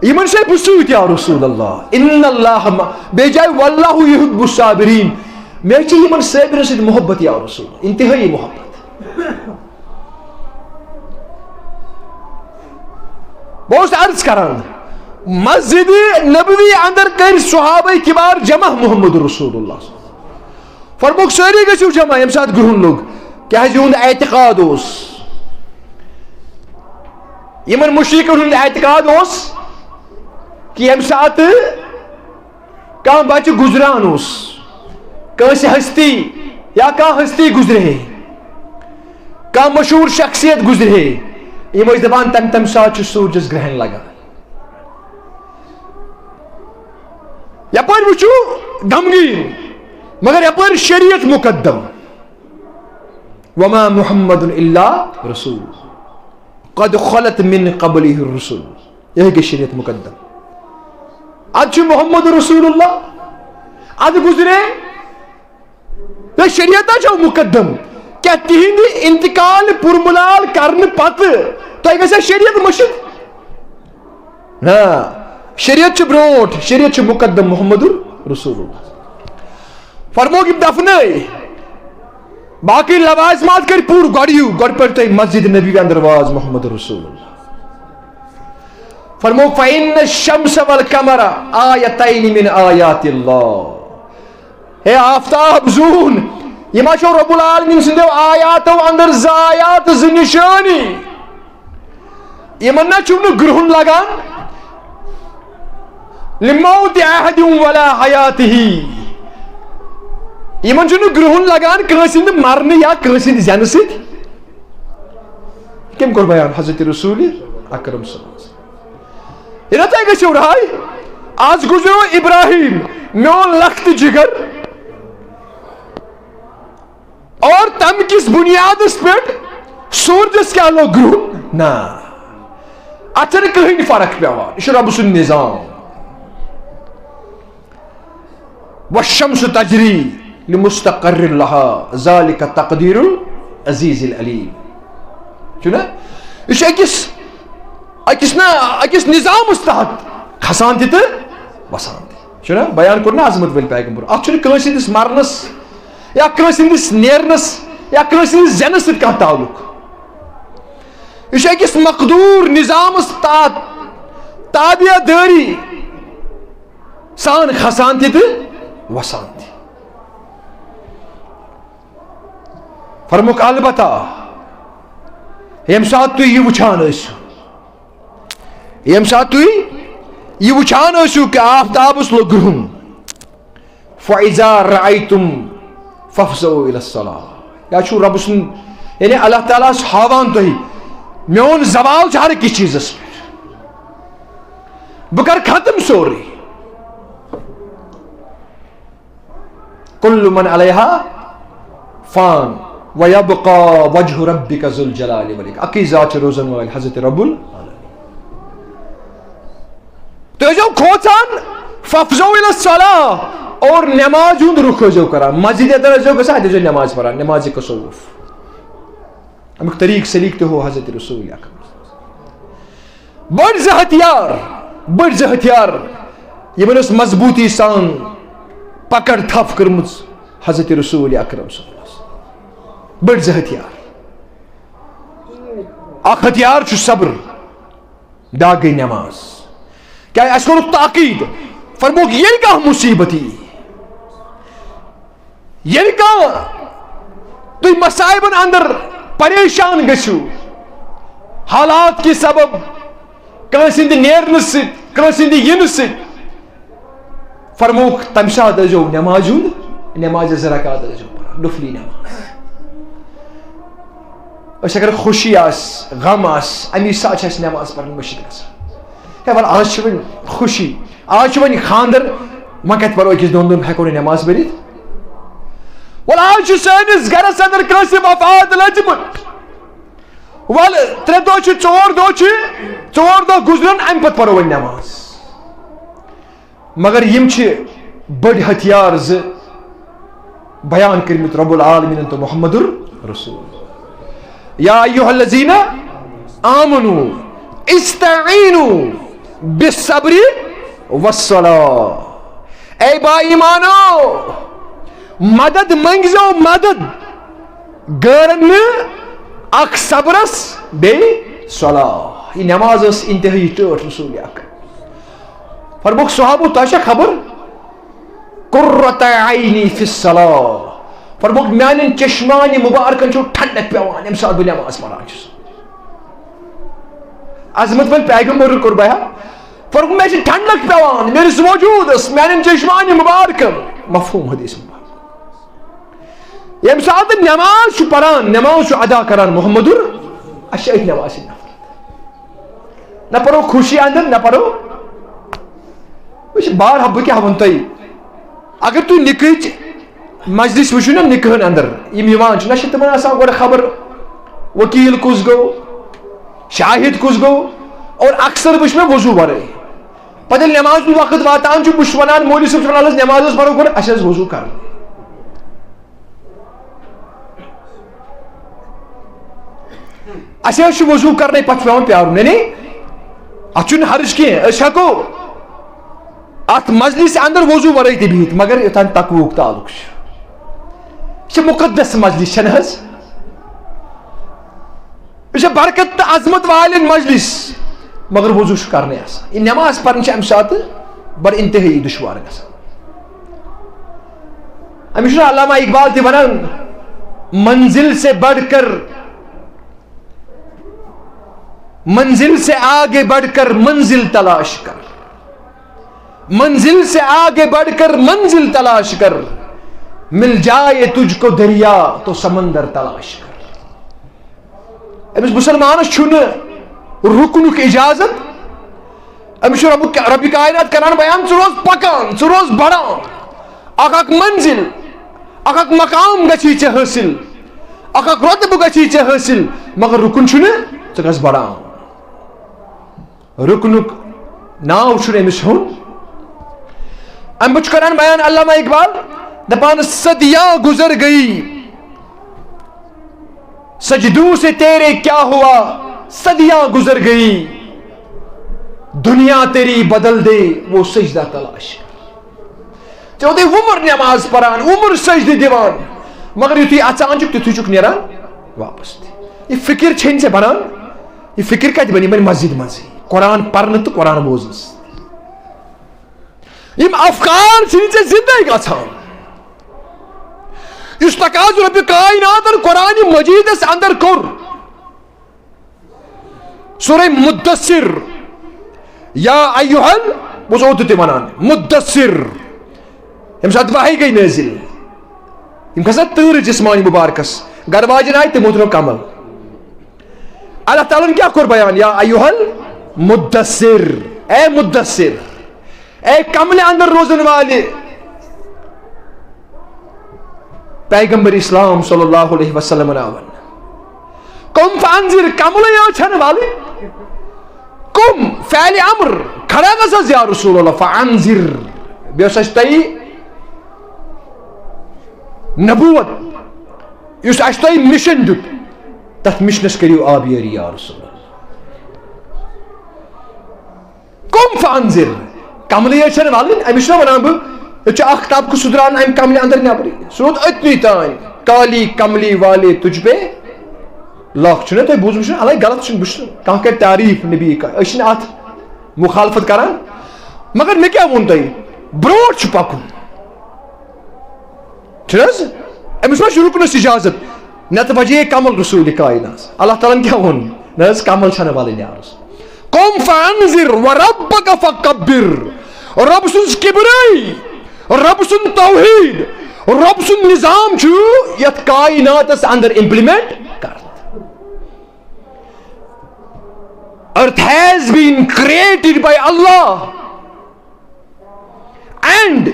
یِمن چھُسے بہٕ سۭتۍ یا رسول اللہ۔ ان اللہ ما-، بیٚیہِ جایہِ واللہ یحب الصابرین، مےٚ چھِ یِمن صٲبرن سۭتۍ محبت یا رسول، انتہٲئی محبت۔ بہٕ اوسُس عرض کران، مسجد نبوی اندر کٔرۍ صحابہ کبار جمع محمد رسول اللہ۔ فرموکھ، سٲری گٔژھِو جمع ییٚمہِ ساتہٕ گرٛہُن لوٚگ۔ کیٛازِ یِہُنٛد اعتقاد اوس، یِمن مُشرِکن ہُنٛد اعتقاد اوس کہِ ییٚمہِ ساتہٕ کانٛہہ بچہٕ گُزران اوس، کٲنٛسہِ ہستی یا کانٛہہ ہستی گُزرِ ہے، کانٛہہ مشہوٗر شخصیت گُزرِ ہے، یِم ٲسۍ دَپان، "تَمہِ، تَمہِ ساتہٕ چھُ سوٗرجَس گرٛہن لگان۔" یپٲرۍ وٕچھِو غمگیٖن، مگر یپٲرۍ شریعت مقدم۔ وما محمد الا رسول قد خلت من قبله الرسل۔ یہِ گٔے شریعت مقدم۔ ادٕ چھُ محمد رسول اللہ، ادٕ گُزرے، تہٕ شریعت چھُ مقدم۔ کیا تِہنٛدِ انتقال پُرملال کرنہٕ پتہٕ تۄہہِ گژھِ شریعت مٔشِتھ؟ نہ، شریعت چھِ برونٛٹھ، شریعت چھِ مقدم محمد رسول اللہ۔ فرمووُکھ، یِم دفنٲے، باقٕے لوازمات کٔرۍ پوٗرٕ، گۄڈٕ یِیِو، گۄڈٕ پٔرِو تُہۍ مسجد نبی اندر واز محمد رسول اللہ۔ فرمووُکھ، فإن الشمس والقمر آيتين من آيات الله۔ ہے آفتاب، زوٗن، یہِ ما چھو رب العالمین سٕنٛدیو آیاتو اندر زٕ آیات، زٕ نشٲنی؟ یِمن نہ چھُو نہٕ گرٛہُن لگان، لموت احد ولا حیاتہ، یِمن چھُنہٕ گرٛہُن لگان کٲنٛسہِ ہٕنٛدِ مرنہٕ یا کٲنٛسہِ ہٕنٛدِ زٮ۪نہٕ سۭتۍ۔ کٔمۍ کوٚر بیان؟ حضرت رسول اکرم صلی اللہ علیہ وسلم۔ ییٚلہِ تۄہہِ گٔژھِو راے، آز گُزریو ابراہیم، میون لخت جگر، اور تمہِ کِس بُنیادس پٮ۪ٹھ سورجس کیٛاہ لوٚگ گرٛہُن؟ نہ، اتھ چھنہٕ کٕہٕنۍ فرق پٮ۪وان، یہِ چھُ رۄبہٕ سُنٛد نظام۔ والشمس تجری لمستقر لها ذلك تقدیر العزیز العلیم۔ چھُنہ؟ یہِ چھُ أکِس، أکِس نہ، أکِس نظامس تحت کھسان تہِ تہٕ وسان تہِ۔ چھُنہ؟ بیان کوٚر نہ عظمت وٲلۍ پیغمبر، اتھ چھُنہٕ کٲنٛسہِ ہٕنٛدِس مرنس یا کٲنٛسہِ ہٕنٛدِس نیرنس یا کٲنٛسہِ ہٕنٛدِس زٮ۪نس سۭتۍ کانٛہہ تعلق۔ یہِ چھُ أکِس مقدور نظامس تحت تابع دٲری سان کھسان تہِ تہٕ وسان تہِ۔ فرمووُکھ، البتہ ییٚمہِ ساتہٕ تُہۍ یہِ وٕچھان ٲسِو، ییٚمہِ ساتہٕ تُہۍ یہِ وٕچھان ٲسِو کہِ آفتابس لوٚگ گرٛہُن، فإذا رأيتم فافزعوا إلى الصلاة۔ یا چھُو رۄبہٕ سُنٛد، یعنی اللہ تعالیٰ ہس ہاوان تۄہہِ، میون زوال چھُ ہر أکِس چیٖزس پٮ۪ٹھ، بہٕ کرٕ ختم سورُے۔ کل من علیہا فان ویبقی وجہ ربک ذو الجلال والاکرام۔ اکٕے ذات چھِ روزن وٲلۍ، حضرت رب العالمین۔ تُہۍ ٲسۍزیو کھوژان، فافزعوا الی الصلاۃ، اور نماز ہُنٛد رُخ ٲسۍزیو کران۔ مسجد اندر ٲسۍزیو گژھان، اَتہِ ٲسۍزیو نماز پران، نماز تصوف۔ اَمیُک طریٖقہٕ سلیٖق تہِ ہو حضرت رسول اکرم۔ بٔڑۍ زٕ ہتھیار، بٔڑۍ زٕ ہتھیار، یِمن ٲس مضبوٗطی سان پکڑ تھپھ کٔرمٕژ حضرت رسول اکرم صلی اللہ علیہ وسلم۔ بٔڑۍ زٕ ہتھیار۔ اکھ ہتھیار چھُ صبر، بیاکھ گٔے نماز۔ کیٛازِ اَسہِ کوٚرُکھ تاکید، فرمووُکھ، ییٚلہِ کانٛہہ مُصیٖبت یی، ییٚلہِ کانٛہہ تُہۍ مصائبن اندر پریشان گٔژھِو، حالات کہِ سبب، کٲنٛسہِ ہٕنٛدِ نیرنہٕ سۭتۍ، کٲنٛسہِ ہٕنٛدِ یِنہٕ سۭتۍ، فرمووُکھ، تَمہِ ساتہٕ ٲسۍزیو نمازِ ہُنٛد، نمازِ زٕ رکعت ٲسۍزیو پران، نفلی نماز۔ أسۍ اگر خوشی آسہِ، غم آسہِ، اَمی ساتہٕ چھِ اَسہِ نماز پرٕنۍ مٔشِتھ گژھان۔ ہے وَلہٕ، آز چھِ وۄنۍ خوشی، آز چھُ وۄنۍ خانٛدر، وۄنۍ کَتہِ پَرو أکِس دۄن دۄہَن، ہٮ۪کو نہٕ نٮ۪ماز پٔرِتھ۔ وَلہٕ، آز چھُ سٲنِس گَرَس اَندَر کٲنٛسہِ وفات لٔجمٕژ۔ وَلہٕ، ترٛےٚ دۄہ چھِ، ژور دۄہ چھِ، ژور دۄہ گُزرَن، اَمہِ پَتہٕ پَرو وۄنۍ نٮ۪ماز۔ مگر یِم چھِ بٔڑۍ ہتھیار زٕ بیان کٔرمٕتۍ رب العالمین تہٕ محمد رسول۔ یا ایھا الذین آمنوا استعینوا بالصبر والصلاۃ۔ اے با ایمانو، مدد منگزیو، مدد غٲرن نہٕ اکھ صبرس بیٚیہِ صلاح۔ یہِ نماز ٲس انتہٲئی ٹٲٹھ رسول اکرم۔ فرمووُکھ صحابو، تۄہہِ چھا خبر؟ قرۃ عینی فی الصلاۃ۔ فرمووُکھ، میانٮ۪ن چشمانہِ مبارکن چھُ ٹھنڈک پٮ۪وان ییٚمہِ ساتہٕ بہٕ نماز پران چھُس۔ عظمت وٲلۍ پیغمبر کوٚر بیان۔ فرمووُکھ، مےٚ چھِ ٹھنڈک پٮ۪وان میٲنِس وجوٗدس، میانٮ۪ن چشمانہِ مبارکن۔ مفہوم حدیث مبارک۔ ییٚمہِ ساتہٕ نماز چھُ پران، نماز چھُ ادا کران محمد ال-، اَسہِ چھِ أتھۍ نمازِ سۭتۍ نفرت۔ نہ پرو خوشی اندر، نہ پرو۔ وٕچھ، بارہا بہٕ کیٛاہ وَنہٕ تۄہہِ، اگر تُہۍ نکاحٕچ مجلس وٕچھِو نا، نکاحن اندر یِم یِوان چھِ، نہ چھِ تِمن آسان گۄڈٕ خبر وکیل کُس گوٚو، شاہد کُس گوٚو، اور اکثر وٕچھ مےٚ وضو ورٲے۔ پتہٕ ییٚلہِ نماز ہُنٛد وقت واتان چھُ، بہٕ چھُس ونان، مولوی صٲب چھُ ونان، "حظ، نماز حظ پرو گۄڈٕ، اَسہِ حظ وضو کرُن۔" اَسہِ حظ چھُ وضو کرنے، پتہٕ چھُ پٮ۪وان پیارُن۔ یعنی اَتھ چھُنہٕ حرج کینٛہہ، أسۍ ہٮ۪کو اَتھ مجلسہِ اندر وضو ورٲے تہِ بِہِتھ، مگر یوٚتام تقوہُک تعلق چھُ۔ چھِ مُقدس مجلس، چھَنہٕ حظ؟ یہِ چھِ برکت تہٕ عظمت والٮ۪ن مجلس، مگر وضو چھُ کرنٕے آسان۔ یہِ نماز پرٕنۍ چھِ اَمہِ ساتہٕ بڑٕ انتہٲیی دُشوار گژھان۔ أمِس چھُ علامہ اقبال تہِ وَنان، منزل سے بڑھ کر، منزل سے آگے بڑھ کر منزل تلاش کر، منزل سے آگے بڑھ کر منزل تلاش کر، مل جائے تجھ کو دریا تو سمندر تلاش کر۔ أمِس مُسلمانَس چھُنہٕ رُکنُک اِجازت۔ أمِس چھُ رۄبُک، رۄبِ کائنات کران بیان، ژٕ روز پکان، ژٕ روز بڑان۔ اکھ اکھ منزل، اکھ اکھ مقام گژھی ژےٚ حٲصِل، اکھ اکھ رۄتبہٕ گژھی ژےٚ حٲصِل، مگر رُکُن چھُنہٕ، ژٕ گژھ بڑان۔ رُکنُک ناو چھُنہٕ أمِس ہیوٚن۔ اَمہِ پتہٕ چھُ کران بیان علامہ اقبال، دپان، صدیاں گزر گئی، سجدوں سے تیرے کیا ہوا، صدیاں گزر گئی، دنیا تیری بدل دے، وہ سجدہ تلاش کر۔ ژےٚ اوتُے وُمر نماز پران، وُمر سجدٕ دِوان، مگر یُتھُے اژان چھُکھ، تیُتھُے چھُکھ نیران واپس تہِ۔ یہِ فکر چھے نہٕ ژےٚ بنان، یہِ فکر کتہِ بنہِ؟ یہِ بنہِ مسجد منٛزٕے، قرآن پرنہٕ تہٕ قرآن بوزنس۔ یِم افکار چھِنہٕ ژےٚ زندے گژھان۔ یُس تقاضہٕ رۄبِ کائناتن قرآن مجیدس اندر کوٚر، سورہ مدثر، یا ایہا ال، بہٕ اوسُس اوترٕ تہِ وَنان، مدثر، ییٚمہِ ساتہٕ وحی گٔے نٲزِل، یِم کھسا تۭرٕ جسمانی مبارکس، گرٕ واجٮ۪ن آیہِ، تِمو ترٲو کمل۔ اللہ تعالیٰ ہن کیٛاہ کوٚر بیان؟ یا ایہا المدثر، اے مدثر، اے کملہِ اندر روزن والہِ۔ پیغمبر اسلام صلی اللہ علیہ وسلم آو وننہٕ، قم فانذر، کملے یٲژ چھنہٕ والٕنۍ۔ قم، فعل امر، کھڑا گژھ حظ یا رسول اللہ، فانذر۔ بیٚیہِ اوس اَسہِ تۄہہِ نبوت، یُس اَسہِ تۄہہِ مِشن دیُت، تَتھ مِشنَس کٔرِو آبیٲری یا رسول اللہ۔ قم فانذر، کملہٕ یٲژ چھَنہٕ والٕنۍ، أمِس چھُنہ وَنان بہٕ، ییٚتہِ چھُ اَکھ طبقہٕ سُدران اَمہِ کملہِ اندر نٮ۪برٕے۔ سُہ روٗد أتنی تام، کالی کملی والے تجھ پہ لاکھ۔ چھُنہ تۄہہِ بوٗزمُت چھُنہ، حالانکہ غلط چھُنہٕ، بہٕ چھُس نہٕ کانٛہہ کَرِ تعریٖف نبی کا، أسۍ چھِنہٕ اَتھ مُخالفت کران، مگر مےٚ کیٛاہ ووٚن تۄہہِ؟ برونٛٹھ چھُ پَکُن۔ چھُنہٕ حظ؟ أمِس ما چھُ رُکنَس اِجازت؟ نَتہٕ وجے کمل رسول کائنات۔ اللہ تعالیٰ ہن کیٛاہ ووٚن؟ نہ حظ، کمل چھَنہٕ وَلٕنۍ یارس۔ قم فانذر وربک فکبر۔ رۄب سٕنٛز کبرٲیی، رۄب سُنٛد توحید، رۄب سُنٛد نظام چھُ یَتھ کائناتس اندر implement کرنہٕ۔ Earth has been created by Allah. And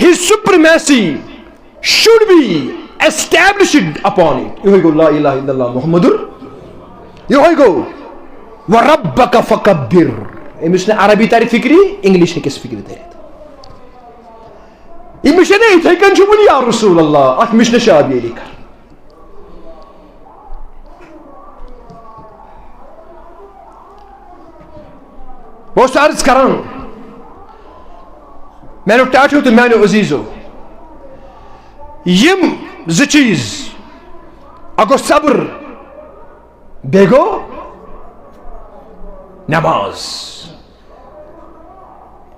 his supremacy should be established upon it. یِہوٚے گوٚو لا الہ الا اللہ محمد، یِہوٚے گوٚو وربک فکبر۔ أمِس نہٕ عربی ترِ فکری، انگلش ہیٚکٮ۪س فکرِ تٔرِتھ۔ یہِ مِشن ہے یِتھَے کٔنۍ چھُ وُنہِ یا رسول اللہ، اَتھ مِشنَس چھِ آبیٲری کرٕنۍ۔ بہٕ اوسُس عرض کران، میانیو ٹاٹھیو تہٕ میانیو عزیزو، یِم زٕ چیٖز، اکھ گوٚو صبر، بیٚیہِ گوٚو نماز۔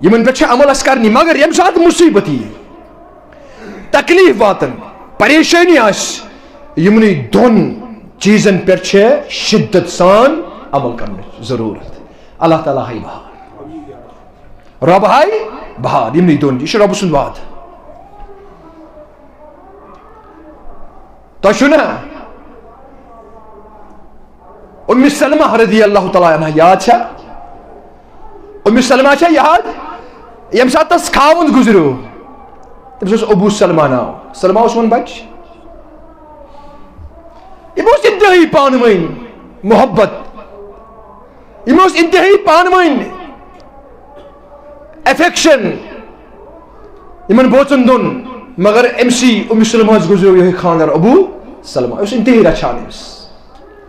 یِمن پٮ۪ٹھ چھِ عمل اَسہِ کرنی، مگر ییٚمہِ ساتہٕ مُصیٖبت یی، تکلیٖف واتن، پریشٲنی آسہِ، یِمنٕے دۄن چیٖزن پٮ۪ٹھ چھِ شدت سان عمل کرنٕچ ضروٗرت۔ اللہ تعالیٰ ہاوِ بہار۔ رۄب ہاوِ بہار، یِمنٕے دۄن، یہِ چھُ رۄبہٕ سُنٛد وعدٕ۔ تۄہہِ چھُو نا اُمِ سلمہ رضی اللہ تعالیٰ عنہا یاد چھا؟ اُمِ سلمہ چھا یاد؟ ییٚمہِ ساتہٕ تس خاوند گُزریو، تٔمِس اوس ابو سلمہ ناو۔ سلمہ اوس یِمن بچہِ۔ یِم اوس انتہٲیی پانہٕ ؤنۍ محبت، یِم اوس انتہٲیی پانہٕ ؤنۍ affection یِمن بٲژن دۄن، مگر أمۍ سی اُمِ سلمہ ہس گُزریو یِہوٚے خانٛدر ابو سلمہ۔ یہِ اوس انتہٲیی رچھان أمِس۔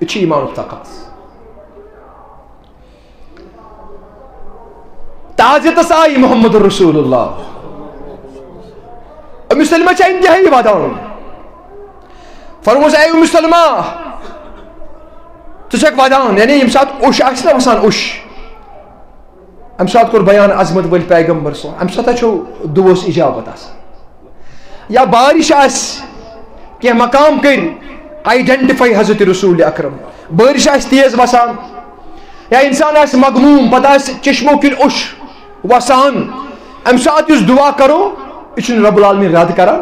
یہِ چھُ ایمانُک تقاضہٕ۔ تعزیتس آیہِ محمد رسول اللہ۔ اُمِ سلمہ چھےٚ انتہٲیی ودان۔ فرموس، اے ام سلمہ، ژٕ چھکھ ودان، یعنی ییٚمہِ ساتہٕ اوٚش آسہِ نہ وسان، اوٚش، امہِ ساتہٕ کوٚر بیان عظمت وٲلۍ پیغمبر صلی اللہ علیہ وسلم، امہِ ساتہٕ چھو دُعوس اجابت آسان۔ یا بارش آسہِ، کینٛہہ مقام کٔرۍ آئیڈینٹیفائی حضرت رسول اکرم، بارش آسہِ تیز وسان، یا انسان آسہِ مغموم، پتہٕ آسہِ چشمو کِنۍ اوٚش وسان، امہِ ساتہٕ یُس دُعا کرو، یہِ چھُنہٕ رب العالمین رد کران۔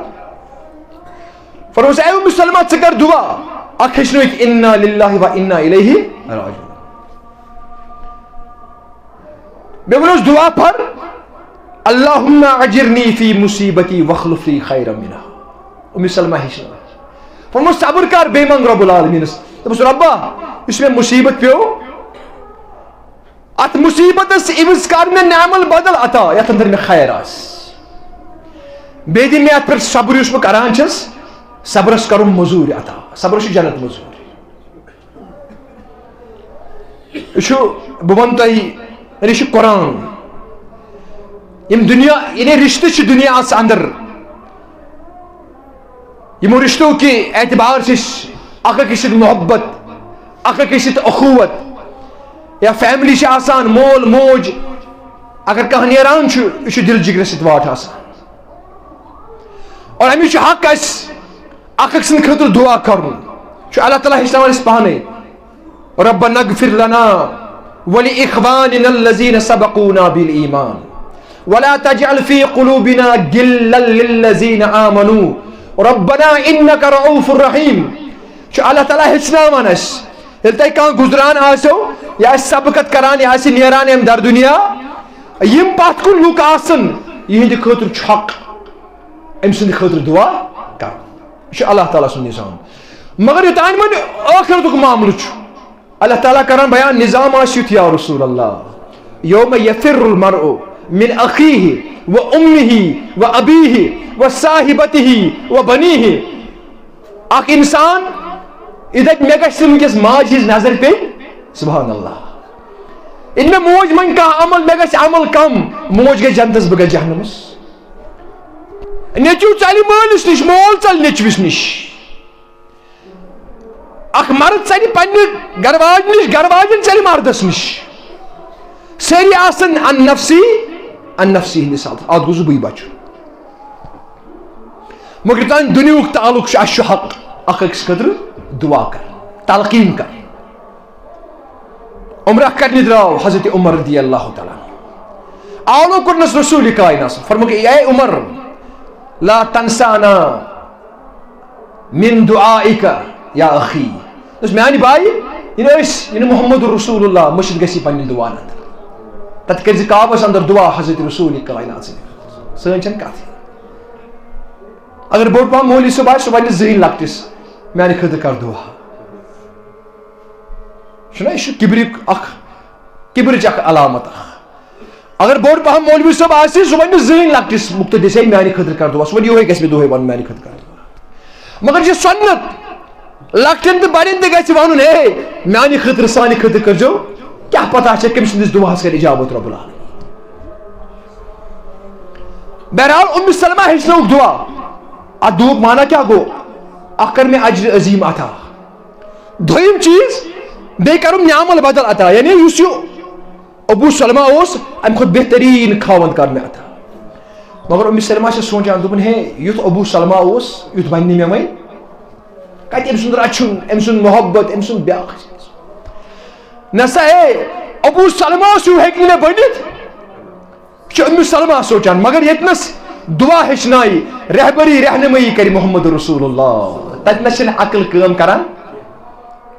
فرموس، اے ام سلمہ، ژٕ کر دُعا۔ اکھ ہیٚچھنٲوِتھ، انا للہ و انا الیہ راجعون۔ بیٚیہِ ووٚنُس، دُعا پَر، اللہم اجرنی فی مصیبتی واخلف لی خیرا منہا۔ ام سلمہ ہیٚچھنٲو۔ فرموس، صبر کر، بیٚیہِ منٛگ رب العالمینس۔ دوٚپُس، ربا، یُس مےٚ مصیبت پیوٚو، اتھ مصیبتس عوض کر مےٚ نعم البدل عطا، یتھ اندر مےٚ خیر آسہِ۔ بیٚیہِ دِ مےٚ اتھ پٮ۪ٹھ صبر یُس بہٕ کران چھَس، صبرس کرُن مٔزوٗرۍ عطا۔ صبرس چھُ جنت مٔزوٗرۍ۔ یہِ چھُ، بہٕ وَنہٕ تۄہہِ، یعنی یہِ چھُ قرآن۔ یِم دُنیا، یعنی رشتہٕ چھِ دُنیاہس اندر۔ یِمو رشتو کہِ اعتبار چھِ أسۍ اکھ أکِس سۭتۍ محبت، اکھ أکِس سۭتۍ اخوت، یا فیملی چھِ آسان، مول موج، اگر کانٛہہ نیران چھُ، یہِ چھُ دِل جگرس سۭتۍ واٹھ آسان۔ اور اَمِچ چھُ حق اَسہِ اکھ أکۍ سٕنٛدِ خٲطرٕ دُعا کرُن۔ چھُ اللہ تعالیٰ ہیٚچھناوان اَسہِ پانے۔ ربنا اغفر لنا ولإخواننا الذين سبقونا بالإيمان ولا تجعل في قلوبنا غلا للذين آمنوا ربنا إنك رؤوف رحيم۔ چھُ اللہ تعالیٰ ہیٚچھناوان اَسہِ، ییٚلہِ تۄہہِ کانٛہہ گُزران آسیو، یا آسہِ سبقت کران، یا آسہِ نیران اَمہِ در دُنیا، یِم پتھ کُن لُکھ آسن، یِہنٛدِ خٲطرٕ چھُ حق أمۍ سٕنٛدِ خٲطرٕ دُعا کرُن۔ یہِ چھُ اللہ تعالیٰ سُنٛد نظام۔ مگر یوٚتام وۄنۍ ٲخرتُک معاملہٕ چھُ، اللہ تعالیٰ کران بیان، نظام آسہِ یُتھ، یا رسول اللہ، یوم یفر المرء من اخیہ و امہ و ابیہ و صاحبتہ و بنیہ۔ اکھ انسان، یہِ دپہِ، مےٚ گژھِ نہٕ وٕنکیٚس ماجہِ ہٕنٛز نظر پیٚنۍ۔ سبحان اللہ۔ ییٚلہِ مےٚ موج منٛگہِ کانٛہہ عمل، مےٚ گژھِ عمل کم، موج گژھِ جنتس، بہٕ گژھٕ جہنمس۔ نیٚچو ژلہِ مٲلِس نِش، مول ژلہِ نیٚچوِس نِش۔ اکھ مرد ژلہِ پننہِ گرواجہِ نِش، گرواجن ژلہِ مردس نِش۔ سٲری آسن عن نفسی، عن نفسی ہٕنٛدِس حالتس۔ اتھ گوٚژھ بٕے بچُن۔ مگر یوٚتام دُنیاہُک تعلق چھُ، اَسہِ چھُ حق اکھ أکِس خٲطرٕ دُعا کرٕنۍ، تلقین کرٕنۍ۔ عمرہ کرنہِ درٛاو حضرت عمر رضی اللہ تعالیٰ عنہ۔ آلو کوٚرنس رسول کائنات صلی اللہ علیہ وسلم۔ فرمووُکھ، اے عمر، لا تنسانا من دعائک یا اخی۔ دوٚپُس، میانہِ بایہِ، یِنہٕ أسۍ، یِنہٕ محمد رسول اللہ مٔشِتھ گژھِ پننٮ۪ن دُعاہن اندر۔ تتہِ کٔرۍ زِ کعبس اندر دُعا حضرت رسول کائنات سٕنٛدِ۔ سٲنۍ چھنہٕ کتھٕے۔ اگر بوٚڑ پہم مولوی صٲب آسہِ، سُہ ونہِ زٕہٕنۍ لۄکٹِس، میانہِ خٲطرٕ کر دُعا۔ چھُنہ، یہِ چھُ کِبرِک اکھ، کِبرٕچ اکھ علامت اکھ۔ اگر بوٚڑ پہم مولوی صٲب آسہِ، سُہ ونہِ زٕہٕنۍ لۄکٹِس مُقتدِس، ہے، میانہِ خٲطرٕ کر دُعا۔ سُہ ونہِ یِہوٚے، گژھِ مےٚ دۄہے ونُن، میانہِ خٲطرٕ کر دُعا۔ مگر یہِ چھِ سُنت، لۄکٹٮ۪ن تہٕ بڑٮ۪ن تہِ گژھِ ونُن، ہے، میانہِ خٲطرٕ، سانہِ خٲطرٕ کٔرزیو، کیٛاہ پتہ چھےٚ کٔمۍ سٕنٛدِس دُعاہس کرِ اجابت رب العالمین۔ بہرحال، ام سلمہ ہیٚچھنٲوُکھ دُعا۔ اتھ دُعُک معنی کیٛاہ گوٚو؟ اکھ کر مےٚ اجر عظیم عطا۔ دوٚیِم چیٖز، بیٚیہِ کرُن نعم البدل عطا، یعنی یُس یہِ ابو سلمہ اوس، امہِ کھۄتہٕ بہتریٖن خاوند کر مےٚ عطا۔ مگر ام سلمہ چھِ سونچان، دوٚپُن، ہے، یُتھ ابو سلمہ اوس، یُتھ بنہِ نہٕ مےٚ وۄنۍ۔ کتہِ أمۍ سُنٛد رچھُن، أمۍ سُنٛد محبت، أمۍ سُنٛد بیٛاکھ چیٖز۔ نسا، ہے، ابو سلمہ اوس، ہیوٗ ہیٚکہِ نہٕ مےٚ بٔنِتھ۔ چھُ ام سلمہ سونچان، مگر ییٚتنس دُعا ہیٚچھنایہِ، رہبری رہنمٲیی کرِ محمد رسول اللہ، تتہِ نس چھنہٕ عقل کٲم کران۔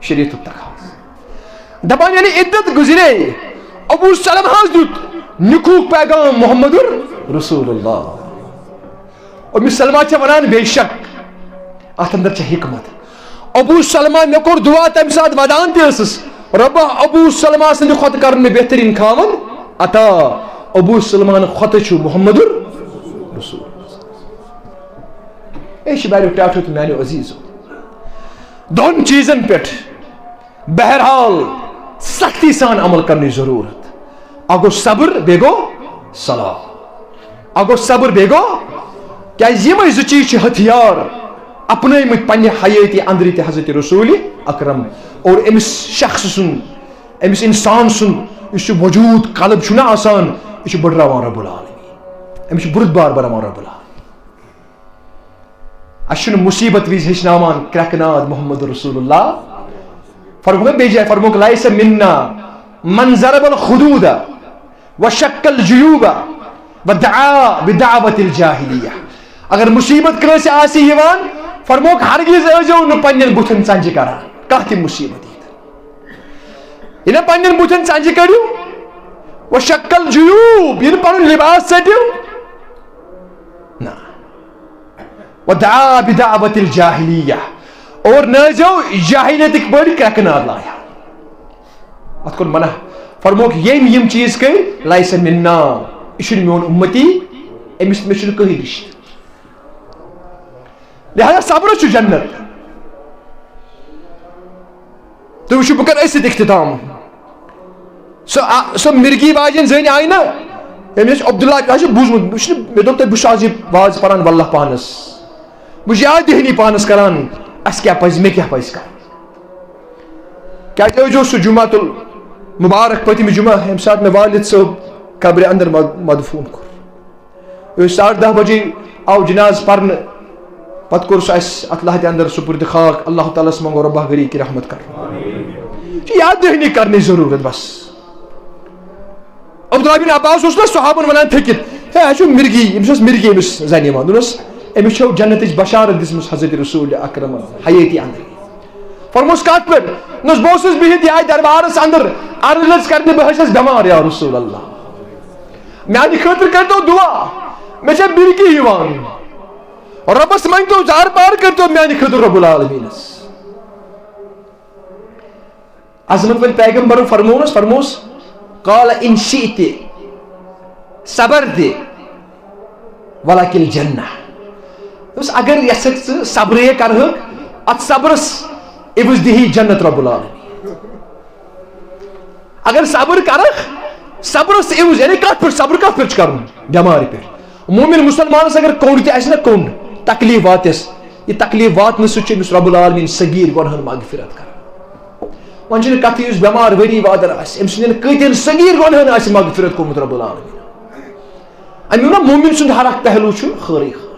شریعتُک تقاضہٕ۔ دپان، ییٚلہِ عدت گُزرے، ابو سلمہس دیُت نکوٗک پیغام محمد رسول اللہ۔ ام سلمہ چھےٚ ونان، بے شک اتھ اندر چھےٚ حکمت۔ ابو سلمہ، مےٚ کوٚر دُعا تمہِ ساتہٕ ودان تہِ ٲسٕس، رۄبا، ابو سلمہ سٕنٛدِ کھۄتہٕ کرُن مےٚ بہتریٖن خاوند عطا۔ ابو سلمہ کھۄتہٕ چھُ محمد رسول۔ اے چھِ میانیو ٹاٹھیو تہٕ میانیو عزیزو، دۄن چیٖزن پٮ۪ٹھ بہرحال سختی سان عمل کرنٕچ ضروٗرت۔ اکھ گوٚو صبر، بیٚیہِ گوٚو صلاح۔ اکھ گوٚو صبر، بیٚیہِ گوٚو، کیازِ یِمے زٕ چیٖز چھِ ہتھیار۔ اپنٲومٕتۍ پننہِ حیٲتی اندرٕ تہِ حضرت رسول اکرم، اور أمِس شخص سُنٛد، أمِس انسان سُنٛد یُس یہِ وجود، قلب چھُنہ آسان، یہِ چھُ بٔڑراوان رب العالمین، أمِس چھُ بُرد بار بناوان رب العالمین۔ اَسہِ چھُنہٕ مُصیٖبت وِزِ ہیٚچھناوان کرٛٮ۪کہٕ ناد محمد رسول اللہ۔ فرمووُکھ بیٚیہِ جایہِ، فرمووُکھ، "لیس منا من ضرب الخدود و شک الجیوب و دعا بدعوت الجاہلیہ۔" اگر مُصیٖبت کٲنٛسہِ آسہِ یِوان، فرمووُکھ، ہرگز ٲسۍزیو نہٕ پننٮ۪ن بُتھن ژنجہِ کران، کانٛہہ تہِ مُصیٖبت یی تہٕ۔ یہِ نہ پننٮ۪ن بُتھن ژنجہِ کٔرِو، و شک الجیوب، یہِ نہٕ پنُن لباس ژٔٹِو۔ نہ۔ ودعا بدعوت الجاہلیہ، اور نہ ٲسۍزیو جاہلیتٕکۍ پٲٹھۍ کرٛٮ۪کہٕ ناد لایا۔ اتھ کوٚر منع، فرمووُکھ، ییٚمۍ یِم چیٖز کٔرۍ، لیس منا، یہِ چھُنہٕ میون اُمتی، أمِس، مےٚ چھُنہٕ کٕہٕنۍ رِشتہٕ۔ لہذا صبرس چھُ جنت۔ تُہۍ وٕچھِو، بہٕ کرٕ أتھۍ سۭتۍ اختتام۔ سۄ آ-، سۄ مرگی واجٮ۪ن زٔنۍ آیہِ نہ، أمِس اوس عبداللہ، تۄہہِ چھُ بوٗزمُت، بہٕ چھُس نہٕ، مےٚ دوٚپ تۄہہِ، بہٕ چھُس آز یہِ واز پران واللہ پانس۔ بہٕ چھُس یاد دِہنی پانس کران، اَسہِ کیٛاہ پزِ، مےٚ کیٛاہ پزِ کرُن۔ کیٛازِ أزۍ اوس سُہ جمعہ المبارک، پٔتمہِ جمعہ، ییٚمہِ ساتہٕ مےٚ والد صٲب قبرِ اندر مد-، مدفوٗن کوٚر۔ یہِ اوس ساڑٕ دَہ بجے آو جناز پرنہٕ، پتہٕ کوٚر سُہ اَسہِ اَتھ لحدِ اندر سپرد خاک۔ اللہ تعالیٰ ہس منٛگو رۄبہ غریٖقی رحمت کرنہٕ۔ چھِ یاد دہنی کرنٕچ ضروٗرت بس۔ عبداللہ بن عباس اوس نہ صحابن ونان تھٔکِتھ، "ہے، اَسہِ چھُ مرگی، أمِس ٲس مرگی أمِس زنہِ یِوان۔" دوٚپنس، "أمِس چھو جنتٕچ بشارت دِژمٕژ حضرت رسول اکرمن حیٲتی اندر۔" فرموس، "کتھ پٮ۪ٹھ؟" دوٚپنس، "بہٕ اوسُس بِہِتھ یہے دربارس اندر، عرض ٲس کرنہِ، بہٕ حظ چھَس بٮ۪مار یا رسول اللہ۔" میانہِ خٲطرٕ کٔرۍتو دُعا، مےٚ چھےٚ بِرکی یِوان۔ رۄبس مٔنگتو، زار پار کٔرۍتو میانہِ خٲطرٕ رۄب العالمیٖنس۔ عظمت وٲلۍ پیغمبرن فرموونس، فرموس، "قال ان شئت صبرت ولک الجنہ۔" دوٚپُس، اگر یژھکھ ژٕ صبرے کرہکھ، اتھ صبرس عوض دِہی جنت رۄب العالمیٖن۔ اگر صبر کرکھ، صبرس عوض، یعنی کتھ پٮ۪ٹھ صبر، کتھ پٮ۪ٹھ چھُ کرُن؟ بٮ۪مارِ پٮ۪ٹھ۔ مومن مسلمانس اگر کوٚنڈ تہِ آسہِ نا، کوٚنڈ، تکلیف واتٮ۪س، یہِ تکلیف واتنہٕ سۭتۍ چھُ أمِس رب العالمین صغیر گۄنہن مغفرت کران۔ وۄنۍ چھُنہٕ کتھٕے، یُس بٮ۪مار ؤری وادن آسہِ، أمۍ سٕنٛدٮ۪ن کۭتٮ۪ن صغیر گۄنہن آسہِ مغفرت کوٚرمُت رب العالمین۔ اَمیُک نا مومن سُنٛد ہر اکھ پہلو چھُ خٲرٕے خٲر۔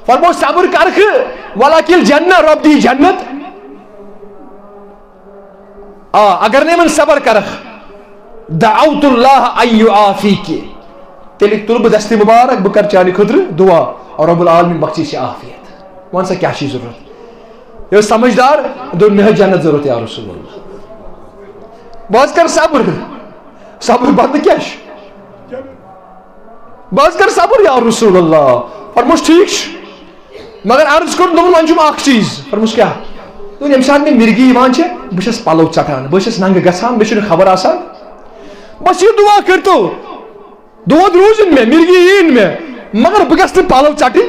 فرموو، صبر کرکھ، ولک الجنہ، رب دی جنت۔ آ، اگر نہٕ یِمن صبر کرکھ، دعوت اللہ ان یعافیک، تیٚلہِ تُلہٕ بہٕ دستِ مُبارک، بہٕ کرٕ چانہِ خٲطرٕ دُعا، رب العالمین بخشی ژےٚ عافیت۔ وَن سا کیٛاہ چھِ ضروٗرت؟ یہِ اوس سمجھدار، دوٚپ، "مےٚ حظ جنت ضروٗرت یا رسول اللہ۔ بہٕ حظ کرٕ صبر، صبر بدلہٕ کیٛاہ چھُ؟ بہٕ حظ کرٕ صبر یا رسول اللہ۔" فرموس، "ٹھیٖک چھُ۔" مگر عرض کوٚر، دوٚپُن، "وۄنۍ چھُم اکھ چیٖز۔" فرموس، "کیٛاہ؟" دوٚپُن، "ییٚمہِ ساتہٕ مےٚ مِرگی یِوان چھےٚ، بہٕ چھَس پَلو ژَٹان، بہٕ چھَس ننٛگہٕ گژھان، مےٚ چھُنہٕ خبر آسان۔ بس یہِ دُعا کٔرۍتو، دود روٗزِن مےٚ، مِرگی یِیِن مےٚ، مگر بہٕ گژھٕ نہٕ پَلو ژَٹٕنۍ،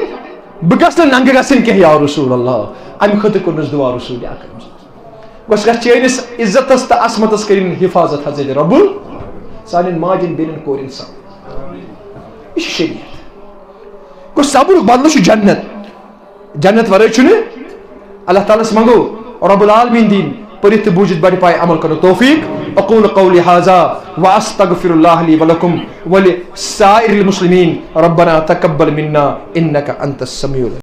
بہٕ گژھٕ نہٕ ننٛگہٕ گژھٕنۍ کینٛہہ یا رسول اللہ۔" اَمہِ خٲطرٕ کوٚرنَس دُعا رسول اکرم صلی اللہ علیہ وسلم۔ گوٚژھ گژھِ چٲنِس عزتَس تہٕ عصمتَس کٔرِنۍ حفاظت حضرت رب ال-، سانٮ۪ن ماجٮ۪ن، بیٚنٮ۪ن، کورٮ۪ن سان۔ یہِ چھِ شریعت۔ گوٚو صبرُک بدلہٕ چھُ جنت۔ جنت ورٲے چھُنہٕ۔ اللہ تعالیٰ ہَس منٛگو رب العالمین دِنۍ پٔرِتھ تہٕ بوٗزِتھ بڑِ پایہِ عمل کرنُک توفیق۔ اقول قولی ھذا واستغفر اللہ لی ولکم ولسائر المسلمین۔ ربنا تقبل منا انک انت السمیع العلیم۔